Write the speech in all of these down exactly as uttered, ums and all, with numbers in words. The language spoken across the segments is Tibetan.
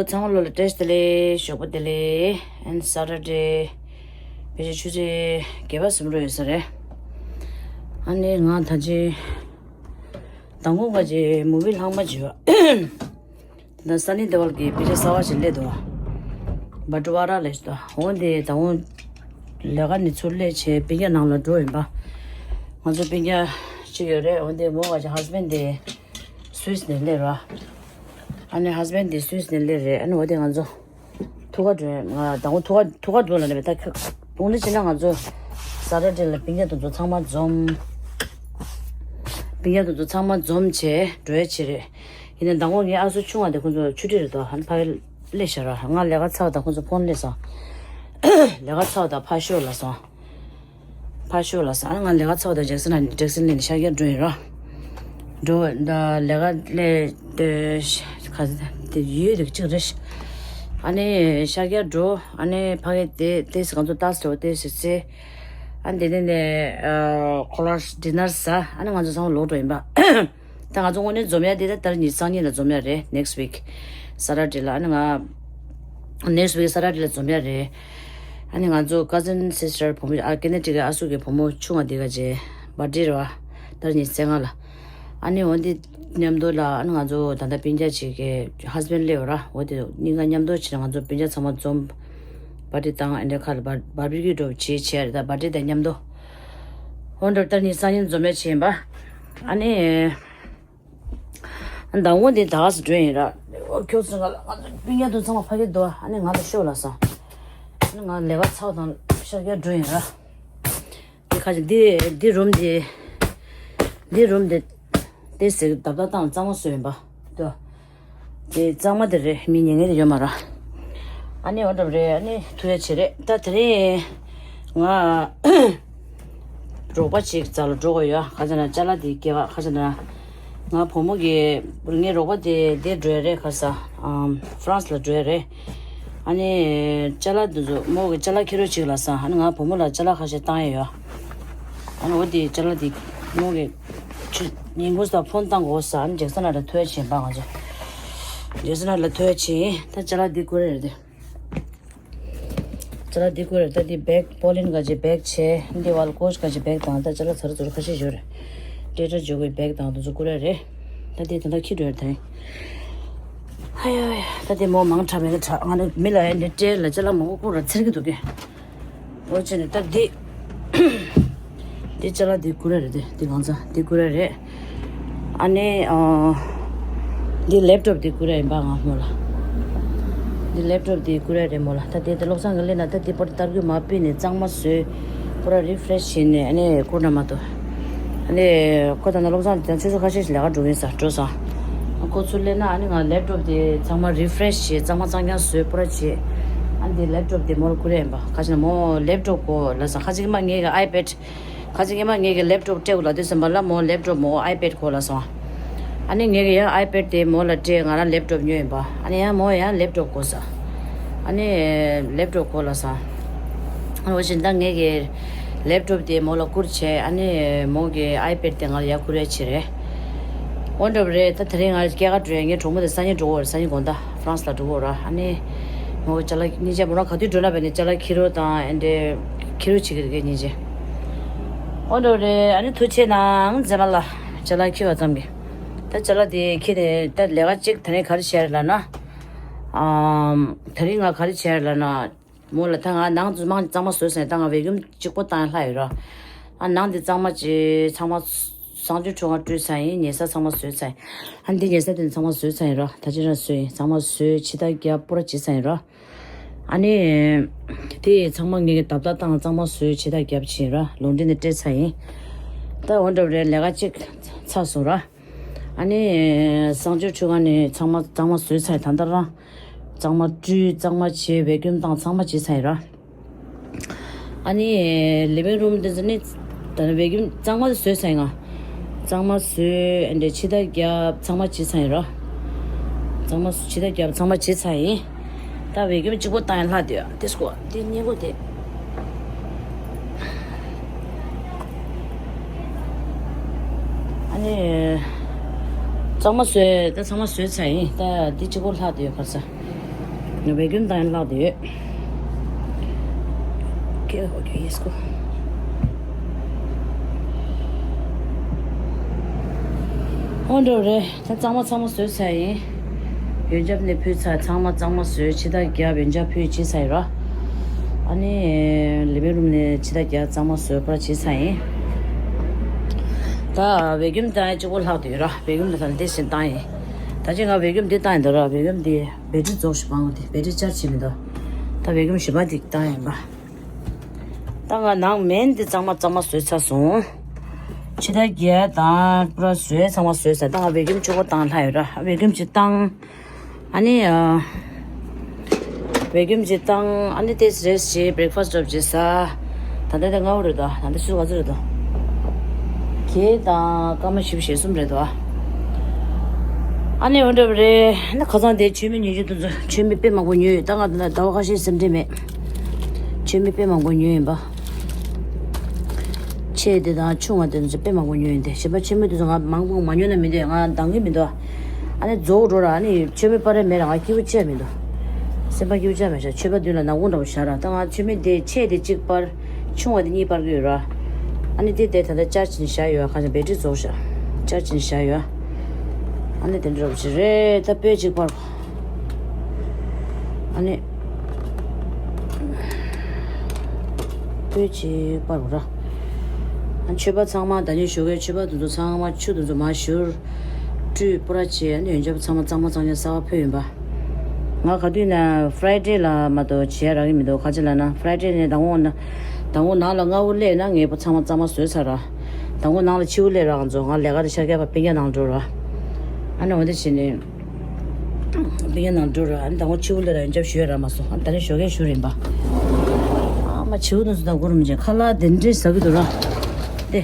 ཚང་མ་ལོ་ལ་བཀྲ་ཤིས་བདེ་ལེགས། ཞོགས་པ་བདེ་ལེགས། ཨན་སེ་ཊར་ཌེ། ཕལ་ཆེར་ཆུ་ཚོད་བརྒྱད་པ་ཟིན་འགྲོ་ཡོད་ས་རེད། ཨ་ནི་ང་ད་ཅི་མདང་དགོང་ཁ་ཅིག་མུ་བི་ལྷག་མ་བྱས་པ། དེ་ན་སན་ནི་དེ་ཝལ་གྱི་པིག་ཅར་གསར་པ་ཞིག་སླེབས་འདུག། བ་ཊི་ཝ་ར་ལས་ཤི་དོ། འོ་འདི་ད་འོ་ལས་ཀ་ནས་ཚུར་སླེབས་བྱས་སྤུན་ཀྱག་ནང་ལ་འགྲོ་ཡིན་པ། ང་ཚོ་སྤུན་ཀྱག་གཅིག་ཡོད་རེད། འོ་འདི་མོ་ཁ་ཅིག་ཧ་སི་བྷེན་ཌི་དེ་སུད་སི་ནས་སླེབས་ར། ཨ་ནི་ཧ་སི་བྷེན་ཌི་དེ་སུད་སི་ནས་སླེབས་རེད། ཨ་ནི་འོ་དེ་ང་ཚོ་ཐུག་ག་འགྲོ་ཡ། ང་དང་པོ་ཐུག་ག་ཐུག་ག་འགྲོ་ལ་ནི་མེད་ད་ཁ་དུང་འདི་བྱས་ན་ང་ཚོ་སེ་ཊར་ཌེ་ལ་སྤུན་ཀྱག་དེ་ཚོ་ཚང་མ་འཛོམས། སྤུན་ཀྱག་དེ་ཚོ་ཚང་མ་འཛོམས་བྱས་འགྲོ་ཡ་བྱེད་རེད། ཡིན་ནའི་མདང་དགོང་ངའི་ཨ་ཚོ་ཆུང་བ་དེ་ཁོང་ཚོ་ཆུ་ཊི་རེད་དོ། ཨ་ནི་ཕ་གི་སླེབས་ཤག་ར། ང་ལས་ཀ་ཚར་བ་དང་ཁོང་ཚོ་ཕོན་སླེབས་སོང་། ལས་ཀ་ཚར་བ་དང་ཕར་ཤོག་ལབ་སོང་། ཕར་ཤོག་ལབ་སོང་། ཨ་ང་ལས་ཀ་ཚར་བ་དང་ཇེག་སན་ལ་ཇེག་སན་ལ་ནི་ཤར་རྒྱག་འགྲོ་ཡིན་ར། འགྲོ་ད་ལས་ཀ་ལས་དེ་ག་དེ་ཡོད་དེ་གཅིག་རེད། ཨ་ནི་ཤར་རྒྱག་འགྲོ། ཨ་ནི་ཕ་གི་དེ་དེ་སི་ང་ཚོ་ཏཱས་འགྲོ་དེ་སི་སི། ཨ་ནི་དེ་ནས་ནས་ཁོ་ལ་ཌི་ནར་ཟ། ཨ་ནི་ང་ཚོ་ཚང་མ་ལོག་འགྲོ་ཡིན་པ། ད་ང་ཚོ་དངོས་གནས་འཛོམས་ཡ་དེ་ད་ད་རེས་ཉི་ཤུ་རྩ་གཉིས་ལ་འཛོམས་ཡ་རེད། ནེག་སི་ཊི་ཝིག་སེ་ཊར་ཌེ་ལ། ཨ་ནི་ང་ནེག་སི་ཊི་ཝིག་སེ་ཊར་ཌེ་ལ་འཛོམས་ཡ་རེད། ཨ་ནི་ང་ཚོ་ཀ་ཛིན་སིས་ཊར་བུ་མོ། ཨ་ཀེ་ནེ་ཌི་ཀའི་ཨ་སུ་གི་བུ་མོ་ཆུང་བ་འདི་ག་ཅེ་བར་ཌེ་རེད་བ། ད་རེས་ཉི་ཤུ་རྩ་ལྔ་ལ། ཨ་ནི་འོ་འདི་མཉམ་དུ་ལ། ཨ་ནི་ང་ཚོ་ད་ལྟ་སྤུན་ཀྱག་ཅིག་གི་ཧ་སི་བྷེན་ཌི་སླེབས་ཡོད་ར། འོ་དེ་གཉིས་ཀ་མཉམ་དུ་བྱས་ནས་ང་ཚོ་སྤུན་ཀྱག་ཚང་མ་འཛོམས། བར་ཌེ་བཏང་། ཨ་འདྲ་ཁ་ལ་བར་བར་བི་ཀིའུ་འགྲོ་བྱེད་བྱས་རེད། ད་བར་ཌེ་དང་མཉམ་དུ། འོ་འདྲ་ད་རེས་ཉི་ཤུ་རྩ་གཉིས་འཛོམས་ཡ་བྱས་ཡིན་པ། ཨ་ནི། ཟླ་ངོ་འདི་ད་ག་སེ་འགྲོ་ཡིན་ར། ཁྱོད་ཚོ་ང་ལ་ང་ཚོ་སྤུན་ཀྱག་དེ་ཚང་མ་ཕ་གིར་འདུག། ཨ་ནི་ང་ལ་ཤོག་ལབ་སོང་། ཨ་ནི་ང་ལས་ཀ་ཚར་དང་ཤར་རྒྱག་འགྲོ་ཡིན་ར། འདི་ཁ་ཅིག་འདི་འདི་རུམ་འདི་འདི་རུམ་འདི་ཏོག་ཙམ་བརྡབ་བརྡབ་བཏང་གཙང་མ་བཟོས་ཡིན་པ། འདུག། འདི་གཙང་མ་དེ་རེད། མི་ཉན་མཁན་དེ་ཡོད་མ་རེད། ཨ་ནི་འོ་འདྲ་རེད། ཨ་ནི་ཐུག་ཡ་བྱེད་རེད། ད་དེ་རིང་ང་རོགས་པ་ཅིག་རྩ་ལ་འགྲོ་དགོས་ཡོད། ཁ་ཅིག་ན་ཅ་ལག་དེ་སྐྱེལ་བ། ཁ་ཅིག་ན་ང་བུ་མོ་གི་ངའི་རོགས་པ་དེ་དེ་འགྲོ་ཡ་རེད། ག་ས་ཨམ་ཧྥ་རན་སི་ལ་འགྲོ་ཡ་རེད། ཨ་ནི་ཅ་ལག་དེ་ཚོ་མོ་གི་ཅ་ལག་འཁྱེར་རོགས་ཅིག་ལབ་སོང་། ཨ་ནི་ང་བུ་མོ་ལ་ཅ་ལག་ཁ་ཤས་བཏང་ཡ་ཡོད། ཨ་ནི་འོ་དེ་ཅ་ལག་དེ་མོ་གི་ཆུ་ཉིན་གུང་ཙམ་ཕོན་བཏང་དགོས་ས། ཨ་ནི་ཇེག་སན་ལ་ཐུག་ཡ་བྱེད་ཡིན་པ། ང་ཚོ་ཇེག་སན་ལ་ཐུག་ཡ་བྱེད་ཡིན། ད་ཅ་ལག་འདི་བསྐུར་ཡ་རེད་དེ། ཅ་ལག་འདི་བསྐུར་ཡ་རེད། ད་འདི་བེག་པོ་ལིན་ག་ཅི་བེག་བྱས། འདི་བལ་ཀོ་ཅི་ག་ཅི་བེག་དང་། ད་ཅ་ལག་ཚར་ཚུར་ཁ་ཤས་ཡོད་རེད། ཏྲེ་ཏྲ་ཇོ་གི་བེག་དང་དེ་ཚོ་བསྐུར་ཡ་རེད། ད་འདི་ད་ལྟ་ཁྱི་འགྲོ་ཡ་རེད་དེ། ཧ་ཡ་ཡ། ད་འདི་མོ་མང་དྲགས་མེད་ན་དྲགས། ང་ནི་མི་ལ་ཡ་འདི་སྤྲད་ལ་ཅ་ལག་མང་པོ་བསྐུར་ར་འཚེར་གི་འདུག་གི། འོ་བྱས་ནས་ད་འདི། འདི་ཅ་ལག་འདི་བསྐུར་ཡ་རེད་དེ། འདི་གང་ཚ་འདི་བསྐུར་ཡ་རེད། ཨ་ནི་ཨ། འདི་ལེབ་ཊོབ་འདི་བསྐུར་ཡ་ཡིན་པ་ང་མོ་ལ། འདི་ལེབ་ཊོབ་འདི་བསྐུར་ཡ་རེད་མོ་ལ། ད་དེ་དེ་བློ་བཟང་གི་ལས་ན་ད་འདི་པར་ཏར་གུ་མ་པི་ནས་གཙང་མ་བཟོས། པུ་ར་རི་ཕ་རེ་ཤི་བྱས་ནས་ཨ་ནི་བསྐུར་ན་མ་གཏོགས། ཨ་ནི་ཁོ་ད་ན་བློ་བཟང་དེ་ཆུ་ཚོད་ཁ་ཤས་ཤིག་ལས་ཀ་འགྲོ་གིན་ས་འགྲོ་སོང་། ཁོ་ཚུར་སླེབས་ན་ཨ་ནི་ང་ལེབ་ཊོབ་དེ་ཚང་མ་རི་ཕ་རེ་ཤི་བྱས། གཙང་མ་གཙང་རྐྱང་བཟོས་པུ་ར་བྱས། ཨ་ནི་དེ་ལེབ་ཊོབ་དེ་མོ་ལ་བསྐུར་ཡ་ཡིན་པ། ག་ཅི་ན་མོ་ལེབ་ཊོབ་དགོས་ལབ་སོང་། ཁ་ཅིག་མ་ངེད་ཀྱི་ཨའི་པེ་ཌི། ཁ་ཅིག་ངེད་མ་ངེད་ཀྱི་ལེབ་ཊོབ་སྤྲད་དགོས་ལབ་དུས་ཙམ་པ་ལ་མོ་ལེབ་ཊོབ་མོ་ཨའི་པེ་ཌི་དགོས་ལབ་སོང་། ཨ་ནི་ངེད་ཀྱི་ཡང་ཨའི་པེ་ཌི་དེ་མོ་ལ་སྤྲད། ང་རང་ལེབ་ཊོབ་ཉོས་ཡིན་པ། ཨ་ནི་ཡང་མོ་ཡང་ལེབ་ཊོབ་དགོས་ས། ཨ་ནི་ལེབ་ཊོབ་དགོས་ལབ་སོང་། ཨ་ནི་འོ་བཞིན་ད་ངེད་ཀྱི་ལེབ་ཊོབ་དེ་མོ་ལ་བསྐུར་བྱས། ཨ་ནི་མོ་གི་ཨའི་པེ་ཌི་དེ་ང་ལ་ཡར་བསྐུར་ཡ་བྱས་རེད། འོ་འདྲ་བ་རེད། ད་དེ་རིང་ང་སྐྱེལ་ག་འགྲོ་ཡ། ངའི་གྲོགས་མོ་དེ་སང་ཉིན་འགྲོ་གི་རེད། སང་ཉིན་དགོང་དག་ཧྥ་རན་སི་ལ་འགྲོ་གི་རེད། ཨ་ནི་མོ་གི་ཅ་ལག་གཉིས་ཆ་མོ་རང་ག་དུས་འགྲོ་ན་བས་ནས་ཅ་ལག་འཁྱེར་རོགས་དང་ཨེ་འདྲས་འཁྱེར་རོགས་བྱེད་ཀྱི་རེད་གཉིས་ཆ། འོ་འདྲ་བ་རེད། ཨ་ནི་ཐུགས་རྗེ་གནང་མཛད་མ་ལ། ཅ་ལག་འཁྱེར་བ་ཙམ་གྱིས། ད་ཅ་ལག་དེ་འཁྱེར་ནས་ད་ལས་ཀ་གཅིག་དེ་ནས་ག་རེ་བྱས་རེད་ལབ་ན། ཨམ། དེ་རིང་ང་ག་རེ་བྱས་རེད་ལབ་ན། མོ་ལ་ད་ང་ནང་དུ་མང་གཙང་མ་བཟོས་ཟིན། ད་ང་བེ་ཀུམ་གཅིག་པོ་བཏང་ཡ་ལྷག་ཡོད་ར། ཨ་ནང་དེ་གཙང་མ་བྱས། ཚང་མ་གསང་སྤྱོད་ཁྲུས་ཁང་བཀྲུས་ཚར་ཡིན། ཉལ་ས་ཚང་མ་བཟོས་ཚར་ཡིན། ཨ་འདི་ཉལ་ས་དེ་ཚང་མ་བཟོས་ཚར་ཡིན་ར། ད་ཅི་རང་བཟོས་ཡིན། ཚང་མ་བཟོས་ཕྱི་ཐག་རྒྱབ་པུ་ར་བྱས་ཚར་ཡིན་ར། ཨ་ནི་དེ་ཚང་མ་ངེད་ཀྱི་བརྡབ་བརྡབ་བཏང་གཙང་མ་བཟོས་ཕྱི་ཐག་རྒྱབ་བྱས་ར། ལོང་ཌི་ནས་སྤྲད་ཚར་ཡིན། ད་འོ་འདྲ་བ་རེད། ལས་ཀ་གཅིག་ཚར་སོང་ར། ཨ་ནི་གསང་སྤྱོད་ཁྲུས་ཁང་ནས་ཚང་མ་གཙང་མ་བཟོས་ཚར་ཡིན། ད་ལྟ་རང་གཙང་མ་བཀྲུས། གཙང་མ་བྱས། བེ་ཀུམ་བཏང་། ཚང་མ་བྱས་ཚར་ཡིན་ར། ཨ་ནི་ལི་ཝིང་རུམ་དེ་ཚོ་ནི་ད་ནི་བེ་ཀུམ་གཙང་མ་བཟོས་ཚར་ཡིན། ང་གཙང་མ་བཟོས། ཨ་འདྲས་ཕྱི་ཐག་རྒྱབ་ཚང་མ་བྱས་ཚར་ཡིན་ར། གཙང་མ་ཕྱི་ཐག་རྒྱབ་ཚང་མ་བྱས་ཚར་ཡིན། ད་བེ་ཀུམ་གཅིག་པོ་བཏང་ཡ་ལྷག་དེ་དེ་སྐོར་དེ་སྙིང་པོ་དེ། ཨ་ནི་གཙང་མ་བཟོས། ད་ཚང་མ་བཟོས་ཚར་ཡིན། ད་འདི་གཅིག་པོ་ལྷག་དེ་ཡོད་ག་རེ་ཟ། བེ་ཀུམ་བཏང་ཡ་ལྷག་བསྡད་ཡོད། ཁེ་ཨོ་ཁེ་ཡེ་སི་ཀོ། ཨོ་འགྲོ་རེད། ད་གཙང་མ་ཚང་མ་བཟོས་ཚར་ཡིན། ཡོན་ཆབ་ནས་ཕུལ་ཚར། ཚང་མ་གཙང་མ་བཟོས། ཕྱི་ཐག་རྒྱབ། ཡོན་ཆབ་ཕུལ་བྱས་ཚར་ཡིན་ར། ཨ་ནི་ལི་བིང་རུམ་ནས་ཕྱི་ཐག་རྒྱབ། གཙང་མ་བཟོས་པར་བྱས་ཚར་ཡིན། ད་བེ་ཀུམ་བཏང་ཡ་གཅིག་པོ་ལྷག་བསྡད་ཡོད་ར། བེ་ཀུམ་ད་ལྟ་འདི་བཞིན་བཏང་ཡིན། ད་ཅི་ང་བེ་ཀུམ་འདི་བཏང་ཡིན་འདུག་ར། བེ་ཀུམ་འདི་བེ་ཊི་རི་རྫོགས་ཤིག་སྤང་འདི་བེ་ཊི་རི་ཅར་ཇི་བྱེད་མི་འདུག་ད་བེ་ཀུམ་གཞན་པ་འདི་བཏང་ཡིན་པ། ད་ང་ནང་མེན་འདི་གཙང་མ་གཙང་མ་བཟོས་ཚར་སོང་། ཕྱི་ཐག་རྒྱབ་དང་པུ་ར་བཟོས་ཚང་མ་བཟོས་ཚར། ད་ང་བེ་ཀུམ་གཅིག་པོ་བཏང་ལྷག་ཡོད་ར། བེ་ཀུམ་གཅིག་བཏང་། ཨ་ནི་ཨ། བེ་ཀུམ་གཅིག་བཏང་། ཨ་ནི་ཏོག་ཙམ་རེ་སི་ཊི་བྱས། བྷི་རེག་ཕ་སི་ཊི་སྒྲུབ་བྱས་ཟ། ད་ལྟ་དེ་སྔ་པོ་རེད་དོ། ད་ལྟ་ཆུ་ཚོད་ག་ཚོད་རེད་དོ། བརྒྱད་དང་སྐར་མ་བཞི་བཅུ་ཞེ་གསུམ་རེད་དོ། ཨ་ནི་འོ་འདྲ་བ་རེད། ཨ་ནི་ཁ་སང་དེ་མཆོད་མེ་ཉོ་རྒྱུ་དེ་ཚོ་མཆོད་མེ་དཔེ་མང་པོ་ཉོས་ཡོད། ད་ང་ད་ཟླ་བ་ཁ་ཤས་སེམས་ཁྲལ་མེད། མཆོད་མེ་དཔེ་མང་པོ་ཉོས་ཡིན་པ། ཆེ་དེ་དང་ཆུང་བ་དེ་ཚོ་དཔེ་མང་པོ་ཉོས་ཡིན་ཏེ། གཞན་པ་མཆོད་མེ་དེ་ཚོ་ང་མང་པོ་མ་ཉོས་ན་མི་འདོད། ང་འདང་གི་མི་འདུག་ཨ་ནི་རྫོགས་འགྲོ་ར། ཨ་ནི་མཆོད་མེ་སྤར་ར་མེད་ར། ང་སྐྱིད་པོ་ཅི་ཡང་མི་འདུག་སེམས་པ་སྐྱིད་པོ་ཅི་ཡང་མེད་ཤག་མཆོད་པ་མདུན་ལ་ནག་ཁུང་འདྲ་པོ་བཞག་ར། ད་ང་མཆོད་མེ་དེ་ཆེ་དེ་གཅིག་སྤར། ཆུང་བ་དེ་གཉིས་སྤར་གྱི་ཡོད་ར། ཨ་ནི་དེ་དེ་ད་ལྟ་ཅར་ཇི་བྱས་བཞག་ཡོད། ཁ་ཅིག་བེ་ཊི་རི་རྫོགས་ཤག་ཅར་ཇི་བྱས་བཞག་ཡོད། ཨ་ནི་དེ་འདྲ་པོ་ཅིག་རེད། ད་སྤོས་གཅིག་སྤར། ཨ་ནི་སྤོས་གཅིག་སྤར་ར། ཨ་མཆོད་པ་ཚང་མ་ད་ནི་ཞོགས་ཀའི་མཆོད་པ་དེ་ཚོ་ཚང་མ་ཆུ་དེ་ཚོ་མར་བཞུར། བཀྲུས་པུ་ར་བྱས། ཨ་ནི་ཡོན་ཆབ་ཚང་མ་གཙང་མ་གཙང་རྐྱང་གསར་པ་ཕུལ་ཡིན་པ། ང་ག་དུས་ན་ཕ་རའི་ཌེ་ལ་མ་གཏོགས་བྱས་རག་གི་མི་འདུག་ག་ཅི་ལབ་ན་ཕ་རའི་ཌེ་ནས་ཟླ་ངོ་ན་ཟླ་ངོ་ནང་ལ་སྔ་པོ་སླེབས་ན་ངས་པོ་ཚང་མ་གཙང་མ་བཟོས་ཚར་ར། ཟླ་ངོ་ནང་ལ་ཕྱི་པོ་སླེབས་ར། ང་ཚོ་ང་ལས་ཀ་དེ་ཤར་རྒྱག་པ་སྤུན་ཀྱག་ནང་འགྲོ་ར། ཨ་ནི་འོ་དེ་བྱས་ནས་སྤུན་ཀྱག་ནང་འགྲོ་ར། ཨ་ནི་ཟླ་ངོ་ཕྱི་པོ་སླེབས་ར། ཡོན་ཆབ་ཞུ་ཡ་རག་མ་སོང་། ཨ་ནི་ད་ནི་ཞོགས་ཀས་ཞུ་རིན་པ། ཨ་མ་བྱིའུ་དེ་ཚོ་དང་གུ་རུ་མི་བྱེད་ཁ་ལག་དེ་འདྲས་ཟ་གི་འདུག་ར། དེ་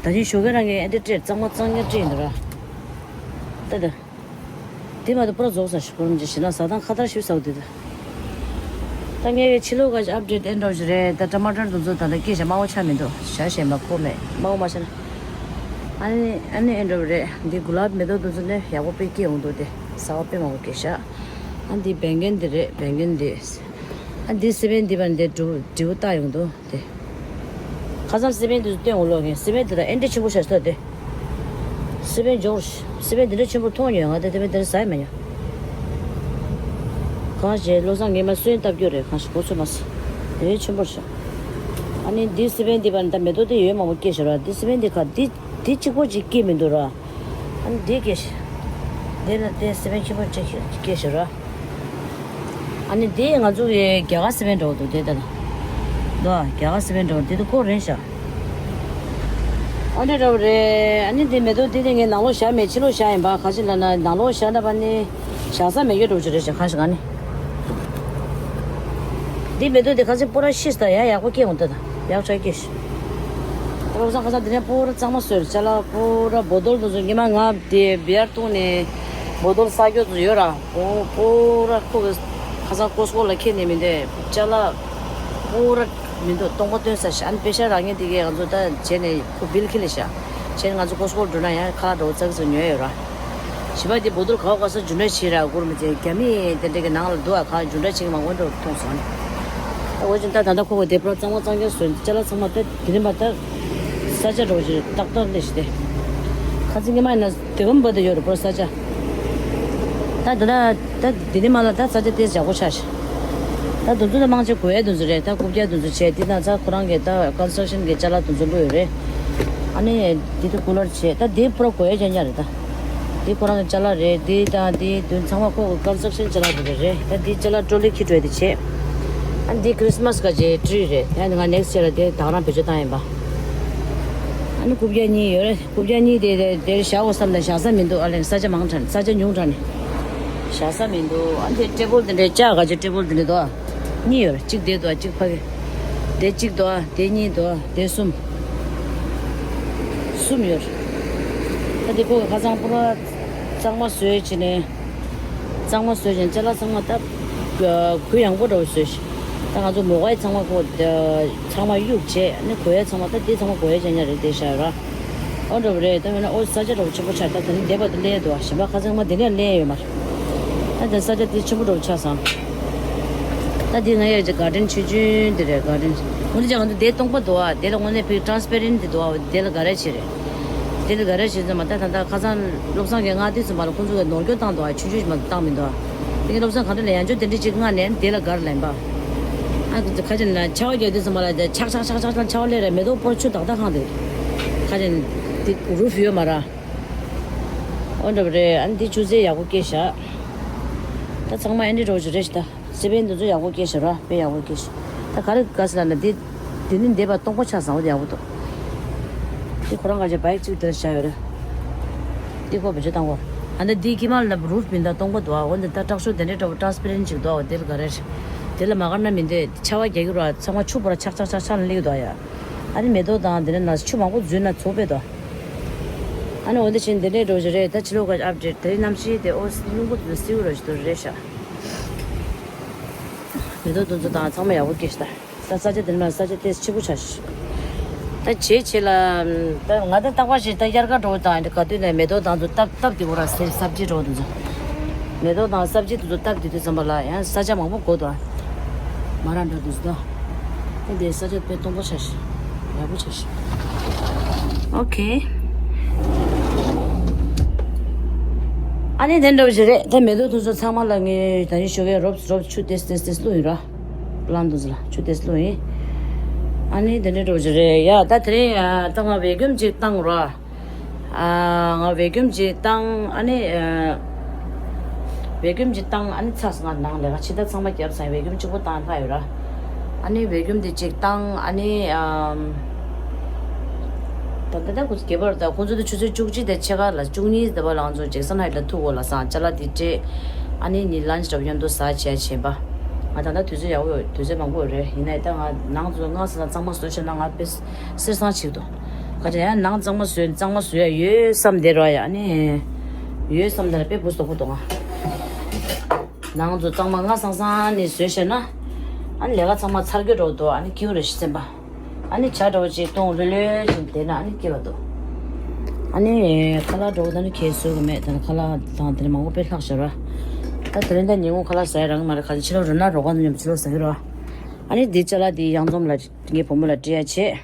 ད་ནི་ཞོགས་ཀས་རང་གིས་ཨེ་འདྲས་སྤྲད་གཙང་མ་གཙང་རྐྱང་སྤྲད་ཡིན་འདུག་ར། ད་ད། དེ་མ་གཏོགས་པུ་ར་རྫོགས་ས་ཞིག་གོ་རིམ་གྱི་ཞེ་ན་ཟ་སྟངས་ཁ་ཐར་ཞིག་ཟ་དུས་ད། ད་ངས་ཕྱི་ལོགས་ག་ཞིག་ཨབ་ཌེ་ཊི་ཨེ་འདྲ་ཞིག་རེད། ད་ཊ་མ་ཊར་དེ་ཚོ་ད་ལྟ་སྐྱེས་ཤག་དམར་པོ་ཆགས་མི་འདུག་ཤ་ཞེན་པ་ཁོ་མེད། དམར་པོ་མ་ཆགས་ན། ཨ་ནི་ཨ་ནི་ཨེ་འདྲ་རེད། འདི་གུ་ལབ་མེ་ཏོག་དེ་ཚོ་ནི་ཡག་པོ་དཔེ་སྐྱེས་འོང་འདུག་དེ་ཟ་བ་དཔེ་མང་པོ་སྐྱེས་ཤག་ཨ་འདི་བེང་གན་འདི་རེད། བེང་གན་འདི། ཨ་འདི་སི་པན་འདི་པ་འདི་འབྲུ་འབྲིའུ་བཏགས་ཡོང་འདུག་དེ། ཁ་སང་སི་པན་དེ་ཚོ་སྟོན་འོང་ལོག་གིན། སི་པན་དེ་དག་ཨེ་འདྲ་ཆེན་པོ་ཤ་སྟོད་དེ། སི་པན་འབྱོར། སི་པན་དེ་འདྲ་ཆེན་པོ་མཐོང་མྱོང་། ང་དེ་དེ་བས་དེ་འདྲ་ཟ་ཡི་མ་མྱོང་། གང་ཞེས་བློ་བཟང་ངས་མ་སོན་བཏབ་རྒྱུ་རེད། གང་ཞིག་གོ་ཚོད་མ་སོང་། དེ་ཆེན་པོར་ཤ། ཨ་ནི་འདི་སི་པན་འདི་པ་ནི་ད་མེ་ཏོག་དེ་ཡོད་མང་པོ་སྐྱེས་ཤག་ར། འདི་སི་པན་འདི་ཁ་འདི་འདི་གཅིག་པོ་ཅིག་སྐྱེས་མི་འདུག་ར། ཨ་ནི་འདི་སྐྱེས་ཤག་འདི་ལ་དེ་སི་པན་ཆེན་པོ་ཅིག་སྐྱེས་ཤག་ར། ཨ་ནི་དེ་ང་ཚོ་གི་རྒྱ་གར་སི་པན་འདྲ་བོ་འདུག་དེ་ལྟ་ན། འདུག་ཨ། རྒྱ་གར་སི་པན་འདྲ་བོ་དེ་དུ་ཀོ་རེད་ཤག་ཨ་འདྲ་འདྲ་བོ་རེད། ཨ་ནི་དེ་མེ་ཏོག་དེ་དེ་ངས་ནང་ལོགས་བཞག་མེད། ཕྱི་ལོགས་བཞག་ཡིན་པ། ག་ཅི་ལབ་ན་ནང་ལོགས་བཞག་ན་པ་ནི་བཞག་ས་མེད་རྒྱུ་འདྲ་བོ་ཅིག་རེད་ཤག་གང་ཞིག་ག་ནི། འདི་མེ་ཏོག་དེ་ག་ཚོད་པོ་ར་ཤི་སྟེ་ཡ་ཡག་པོ་སྐྱེས་འོང་ད་ད། ཡག་ཆགས་སྐྱེས་ཤག་བློ་བཟང་ཁ་སང་དེ་ནས་པོ་ར་གཙང་མ་བཟོས། ཅ་ལག་པོ་ར་བོ་ཏོལ་དེ་ཚོ་ཉི་མ་ང་དེ་བི་ཡར་བཏུང་ནས་བོ་ཏོལ་ས་སྐྱོ་ཚོ་ཡོད་ར། པོ་པོ་ར་ཁོ་གི་ཁ་སང་ཀོ་སི་ཀོ་ལ་ཁྱེར་ནས་མི་འདུག་ཅ་ལག་པོ་ར་མི་འདུག་སྟོང་པ་སྟོན་ས་ཤག་ཨ་ནི་པེ་ཤ་རག་མཁན་དེ་གས་ང་ཚོ་ད་བྱས་ནས་ཁོ་བིལ་ཁྱེར་ལས་ཤག་བྱས་ནས་ང་ཚོ་ཀོ་སི་ཀོ་འགྲོ་ན་ཡང་ཁ་ལག་འདྲ་བོ་ཙག་ཙིག་ཉོས་ཡོད་ར། བྱིས་པ་དེ་བོ་ཏོལ་ག་བ་ག་ས་འཇུ་འདྲ་བྱེད་ར། གུ་རུ་མི་ཚེ་རྒྱ་མི་དེ་འདྲ་གི་ནང་ལ་འདུག་ཨ། ག་འཇུ་འདྲ་བྱེད་མང་པོ་འགྲོ་མཐོང་སོང་ཨ། ད་འོ་ཅིག་ད་ད་ལྟ་ཁོ་གོ་དེ་པོ་གཙང་མ་གཙང་རྐྱང་བཟོས། ཅ་ལག་ཚང་མ་ད་དེ་རིང་མ་ད་ས་ཆ་འགྲོ་ཅིག་ཏག་ཏག་ལས་ཤི་སྟེ། ཁ་ཚིག་ཉི་མ་ཡིན་ན་དེ་གམ་བ་དེ་ཡོད་རེད་པོ་ས་ཆ། ད་ད་ད་ད་དེ་རིང་མ་ལ་ད་ས་ཆ་དེ་ཡག་པོ་ཆགས་ཤག་ད་དུང་ཚོ་ད་མང་ཆེ་གོ་ཡ་དུང་ཚོ་རེད། ད་རྐུབ་བཀྱག་དུང་ཚོ་བྱས། དེ་ད་ཚ་ཁོ་རང་གི་ད་ཀོན་སི་ཊྲག་ཤན་གི་ཅ་ལག་དུང་ཚོ་བླུགས་ཡོད་རེད། ཨ་ནི་དེ་དུ་ཀུ་ལར་བྱས། ད་དེ་པོ་ར་གོ་ཡ་ཅན་ཅན་རེད་ད། འདི་ཁོ་རང་གི་ཅ་ལག་རེད། འདི་དང་འདི་དོན་ཚང་མ་ཁོ་གི་ཀོན་སི་ཊྲག་ཤན་ཅ་ལག་རེད་རེད། ད་འདི་ཅ་ལག་ཊོ་ལི་ཁྱི་ཊོ་ཡ་དེ་བྱས། ཨ་འདི་ཁྲི་སི་མ་སི་ག་ཅེ་ཊི་རི་རེད། ད་ང་ནེག་སི་ཊི་ཡར་ལ་དེ་དག་རང་བེད་སྤྱོད་བཏང་ཡིན་པ། ཨ་ནི་རྐུབ་བཀྱག་གཉིས་ཡོད་རེད། རྐུབ་བཀྱག་གཉིས་དེ་དེ་དེར་བཞག་འོ་བསམ་ན་བཞག་ས་མི་འདུག་ཨ་ལེ་ས་ཆ་མང་དྲགས་ནས། ས་ཆ་ཉུང་དྲགས་ནས་བཞག་ས་མི་འདུག་ཨ་འདི་ཊེ་བལ་དེ་འདྲའི་ལྕགས་ག་ཅེ་ཊེ་བལ་དེ་འདྲ་འདུག་ཨ། གཉིས་ཡོད་རེད། གཅིག་དེ་འདུག་ཨ། གཅིག་ཕ་གི། དེ་གཅིག་འདུག་ཨ། དེ་གཉིས་འདུག་ཨ། དེ་གསུམ། གསུམ་ཡོད་རེད། ད་དེ་ཁོ་གི་ཁ་ཚང་པོ་ར་གཙང་མ་བཟོས་བྱས་ནས། གཙང་མ་བཟོས་བྱས་ནས་ཅ་ལག་ཚང་མ་ད་གུ་ཡངས་པོ་འདྲ་བོ་བཟོས་ཤག་ད་ང་ཚོ་མོ་གའི་ཚང་མ་ཁོ་ཚང་མ་གཡུགས་བྱས་ནས་གོ་ཡ་ཚང་མ་ད་དེ་ཚང་མ་གོ་ཡ་ཅན་ཅན་རེད་དེ་ཤ་ཡོད་ར། ཨོ་འདྲ་བོ་རེད། ད་མེད་ན་ཨོ་ས་ཆ་འདྲ་བོ་ཆེན་པོ་ཆགས། ད་དེ་རིང་བསྡད་པ་དེ་ལེན་འདུག་ཨ། གཞན་པ་ཁ་ཚང་མ་དེ་ནས་ལེན་ཡོད་མ་རེད། ད་དེ་ས་ཆ་དེ་ཆེན་པོ་འདྲ་བོ་ཆགས་སོང་ ད་འདི་ང་ཡ་ཅིག་གར་ཌེན་ཆུང་ཆུང་འདི་རེད། གར་ཌེན་འོ་འདི་ཅག་ང་ཚོ་དེ་སྟོང་པ་འདུག་ཨ། དེ་ལ་དངོས་གནས་ཕིག་ཊ་རན་སི་པེ་རེན་ཊི་འདི་འདུག་ཨ། དེ་ལ་ག་རེ་བྱེད་རེད། དེ་ལ་ག་རེ་བྱེད་ཙམ་མ། ད་ད་ད་ཁ་སང་བློ་བཟང་གིས་མངགས་དུས་ཙམ་པ་ལ་ཁོང་ཚོ་གིས་ནོར་སྐྱོན་བཏང་འདུག་ཨ། ཆུང་ཆུང་ཞིག་མ་གཏོགས་བཏང་མི་འདུག་ཨ། དེ་གི་བློ་བཟང་ག་འདྲ་ལ་ཡང་བསྐྱར་དེ་འདྲ་ཅིག་མངགས་ནས་དེ་ལ་ག་རེ་ལེན་པ། ཨ་ཁ་ཅིག་ན་ཆར་པ་རྒྱག་དུས་ཙམ་པ་ལ་ཆག་ཆག་ཆག་ཆག་ཆག་ཆར་པ་སླེབས་རེད། མེ་ཏོག་ཕོར་ཆུ་དག་དག་ཁེངས་འདུག་ཁ་ཅིག་དེ་རུབ་ཡོད་མ་རེད། འོ་འདྲ་པོ་རེད། ཨ་ནི་དེ་ཆུ་ཚོད་ཡག་པོ་སྐྱེལ་ཤག་ད་ཚང་མ་ཨེ་འདྲ་འདྲ་པོ་ཅིག་རེད་ཤག་ད་སི་པན་དེ་ཚོ་ཡག་པོ་སྐྱེལ་ཤག་ར། དཔེ་ཡག་པོ་སྐྱེལ་ཤག་ད་ག་རེ་དགའ་ས་ལབ་ན་དེ་དེ་ནི་འདེབས་པ་སྟོང་པ་ཆགས་སོང་། འོ་དེ་ཡག་པོ་འདུག་དེ་ཁོ་རང་ག་ཅིག་བའིཀ་ཅིག་དེར་བཞག་ཡོད་རེད། དེ་ཁོ་བེད་སྤྱོད་བཏང་གོ་ཨ་ནི་དེ་ཁྱི་མ་ལ་རུབ་མི་འདུག་སྟོང་པ་འདུག་ཨ། འོ་འདི་ད་དྲག་ཤོས་དེ་འདྲའི་འདྲ་པོ་ཊ་རན་སི་པེ་རེན་ཊི་ཅིག་འདུག་ཨ། འོ་དེ་ལ་ག་རེ་རེད། དེ་ལ་མ་དགའ་ན་མི་འདོད། ཆར་པ་རྒྱག་གི་ར། ཚང་མ་ཆུ་ཕོར་ཆག་ཆག་ཆག་ཆག་ལ་སླེབས་འདུག་ཨ་ཡ། ཨ་ནི་མེ་ཏོག་དང་དེ་ནས་ན་ཆུ་མང་པོ་འཛུལ་ན་ཚོགས་པས་དོ། ཨ་ནི་འོ་འདི་བཞིན་དེ་འདྲའི་འདྲ་པོ་ཞིག་རེད། ད་ཕྱི་ལོགས་ཀྱི་ཨབ་ཌེཊ་དེ་རིང་གནམ་གཤིས་དེ་ཨོ་སི་རླུང་བུ་དེ་སེའུ་ར་ཞིག་ཏུ་རེད་ཤག་མེ་ཏོག་དེ་ཚོ་དང་ཚང་མ་ཡག་པོ་སྐྱེས་ཤག་ད་ས་ཆ་དེ་ནས་ས་ཆ་ཏོག་ཙམ་སྐྱིད་པོ་ཆགས་ཤག་ད་བྱེད་བྱེད་ལ། ད་ང་ད་རྟག་པར་ཞིག་ད་དབྱར་ཁ་འགྲོ་དང་ག་དུས་ནས་མེ་ཏོག་དང་ཚོ་སྟབས་སྟབས་བདེ་པོ་ར་ཟེར། སབ་ཇི་འགྲོ་དུས་ཚོ། མེ་ཏོག་དང་སབ་ཇི་དེ་ཚོ་སྟབས་བདེ་དུས་ཙམ་པ་ལ་ཡང་ས་ཆ་མང་པོ་དགོས་དོ། མ་ར་འདྲ་འདུག་ཟེར་ད། ཨེ་འདི་ས་ཆ་དཔེ་སྟོང་པོ་ཆགས་ཤག་ཡག་པོ་ཆགས་ཤག་ཨོ་ཁེ། ཨ་ནི་དེ་འདྲ་པོ་ཞིག་རེད། ད་མེ་ཏོག་དེ་ཚོ་ཚང་མ་ལ་ངས་ད་ནི་ཞོགས་ཀས་རོབ་རོབ་ཆུ་ཏོག་ཙམ་ཏོག་ཙམ་བླུགས་ཡིན་ར། པི་ལན་དེ་ཚོ་ལ་ཆུ་ཏོག་ཙམ་བླུགས་ཡིན། ཨ་ནི་དེ་འདྲ་འདྲ་པོ་ཞིག་རེད་ཡ། ད་དེ་རིང་ཡ་ད་ང་བེ་ཀུམ་ཅིག་བཏང་ར། ཨ། ང་བེ་ཀུམ་ཅིག་བཏང་། ཨ་ནི་ཨ། བེ་ཀུམ་ཅིག་བཏང་། ཨ་ནི་ཚར་སོང་། ང་ནང་ལས་ཀ་ཕྱི་ཟླ་ཚང་མ་བརྒྱབ་སོང་། བེ་ཀུམ་གཅིག་པོ་བཏང་ལྷག་ཡོད་ར། ཨ་ནི་བེ་ཀུམ་དེ་གཅིག་བཏང་། ཨ་ནི་ཨམ། ད་ལྟ་ད་ཁོ་ཚོ་སྒེར་པར་ད་ཁོ་ཚོ་དེ་ཆུ་ཚོད་བཅུ་གཅིག་དང་ཕྱེད་ཀ་ལ་བཅུ་གཉིས་དེ་བ་ལ་ང་ཚོ་ཇེག་སན་ཧའིཊ་ལ་ཐུག་གོ་ལ་སང་ཅ་ལག་དེ་སྤྲད། ཨ་ནི་ནི་ལན་ཆི་འདྲ་པོ་མཉམ་དུ་ཟ་བྱས་བྱས་པ། ང་ད་ལྟ་དུས་ཚོད་ཡག་པོ་ཡོད། དུས་ཚོད་མང་པོ་ཡོད་རེད། ཡིན་ནའི་ད་ང་ནང་ཚོ་སྔ་ས་ལ་གཙང་མ་བཟོས་བྱས་ན་ང་དཔེ་སེར་སང་ཆིག་ཏུ། ག་ཅི་ཡང་ནང་གཙང་མ་བཟོས་གཙང་མ་བཟོས་ཡ་ཡོད་བསམ་བསྡད་ར་ཡ། ཨ་ནི་ཡོད་བསམ་བསྡད་ན་དཔེ་བུ་སོག་པོ་འདུག་ང་ནང་ཚོ་གཙང་མ་སྔ་སང་སང་ནས་བཟོས་བྱས་ན། ཨ་ནི་ལས་ཀ་ཚང་མ་ཚར་གྱི་འགྲོ་འདུག་ཨ་ནི་སྐྱིད་པོ་རེད་ཤི་སེམས་པ། ཨ་ནི་ཇ་འདྲ་བོ་ཅིག་བཏུང་ལྷོད་ལྷོད་ཅིག་བསྡད་ན་ཨ་ནི་སྐྱིད་པ་འདུག་ཨ་ནི་ཁ་ལག་འདྲ་བོ་ད་ནི་ཁྱེད་བཟོ་གི་མེད། ད་ནི་ཁ་ལག་དང་དེ་ནི་མང་པོ་དཔེ་ལྷག་ཤག་ར། ད་དེ་རིང་ད་ཉིན་གུང་ཁ་ལག་ཟ་ཡ་རག་གི་མ་རེད། ཁ་ཅིག་ཕྱི་ལོགས་རི་ནག་རོ་ཁ་ནི་ཉོམ་ཕྱི་ལོགས་ཟ་གི་ར། ཨ་ནི་འདི་ཅ་ལག་འདི་གཡང་འཛོམས་ལ་ངའི་བུ་མོ་ལ་སྤྲད་ཡ་བྱས།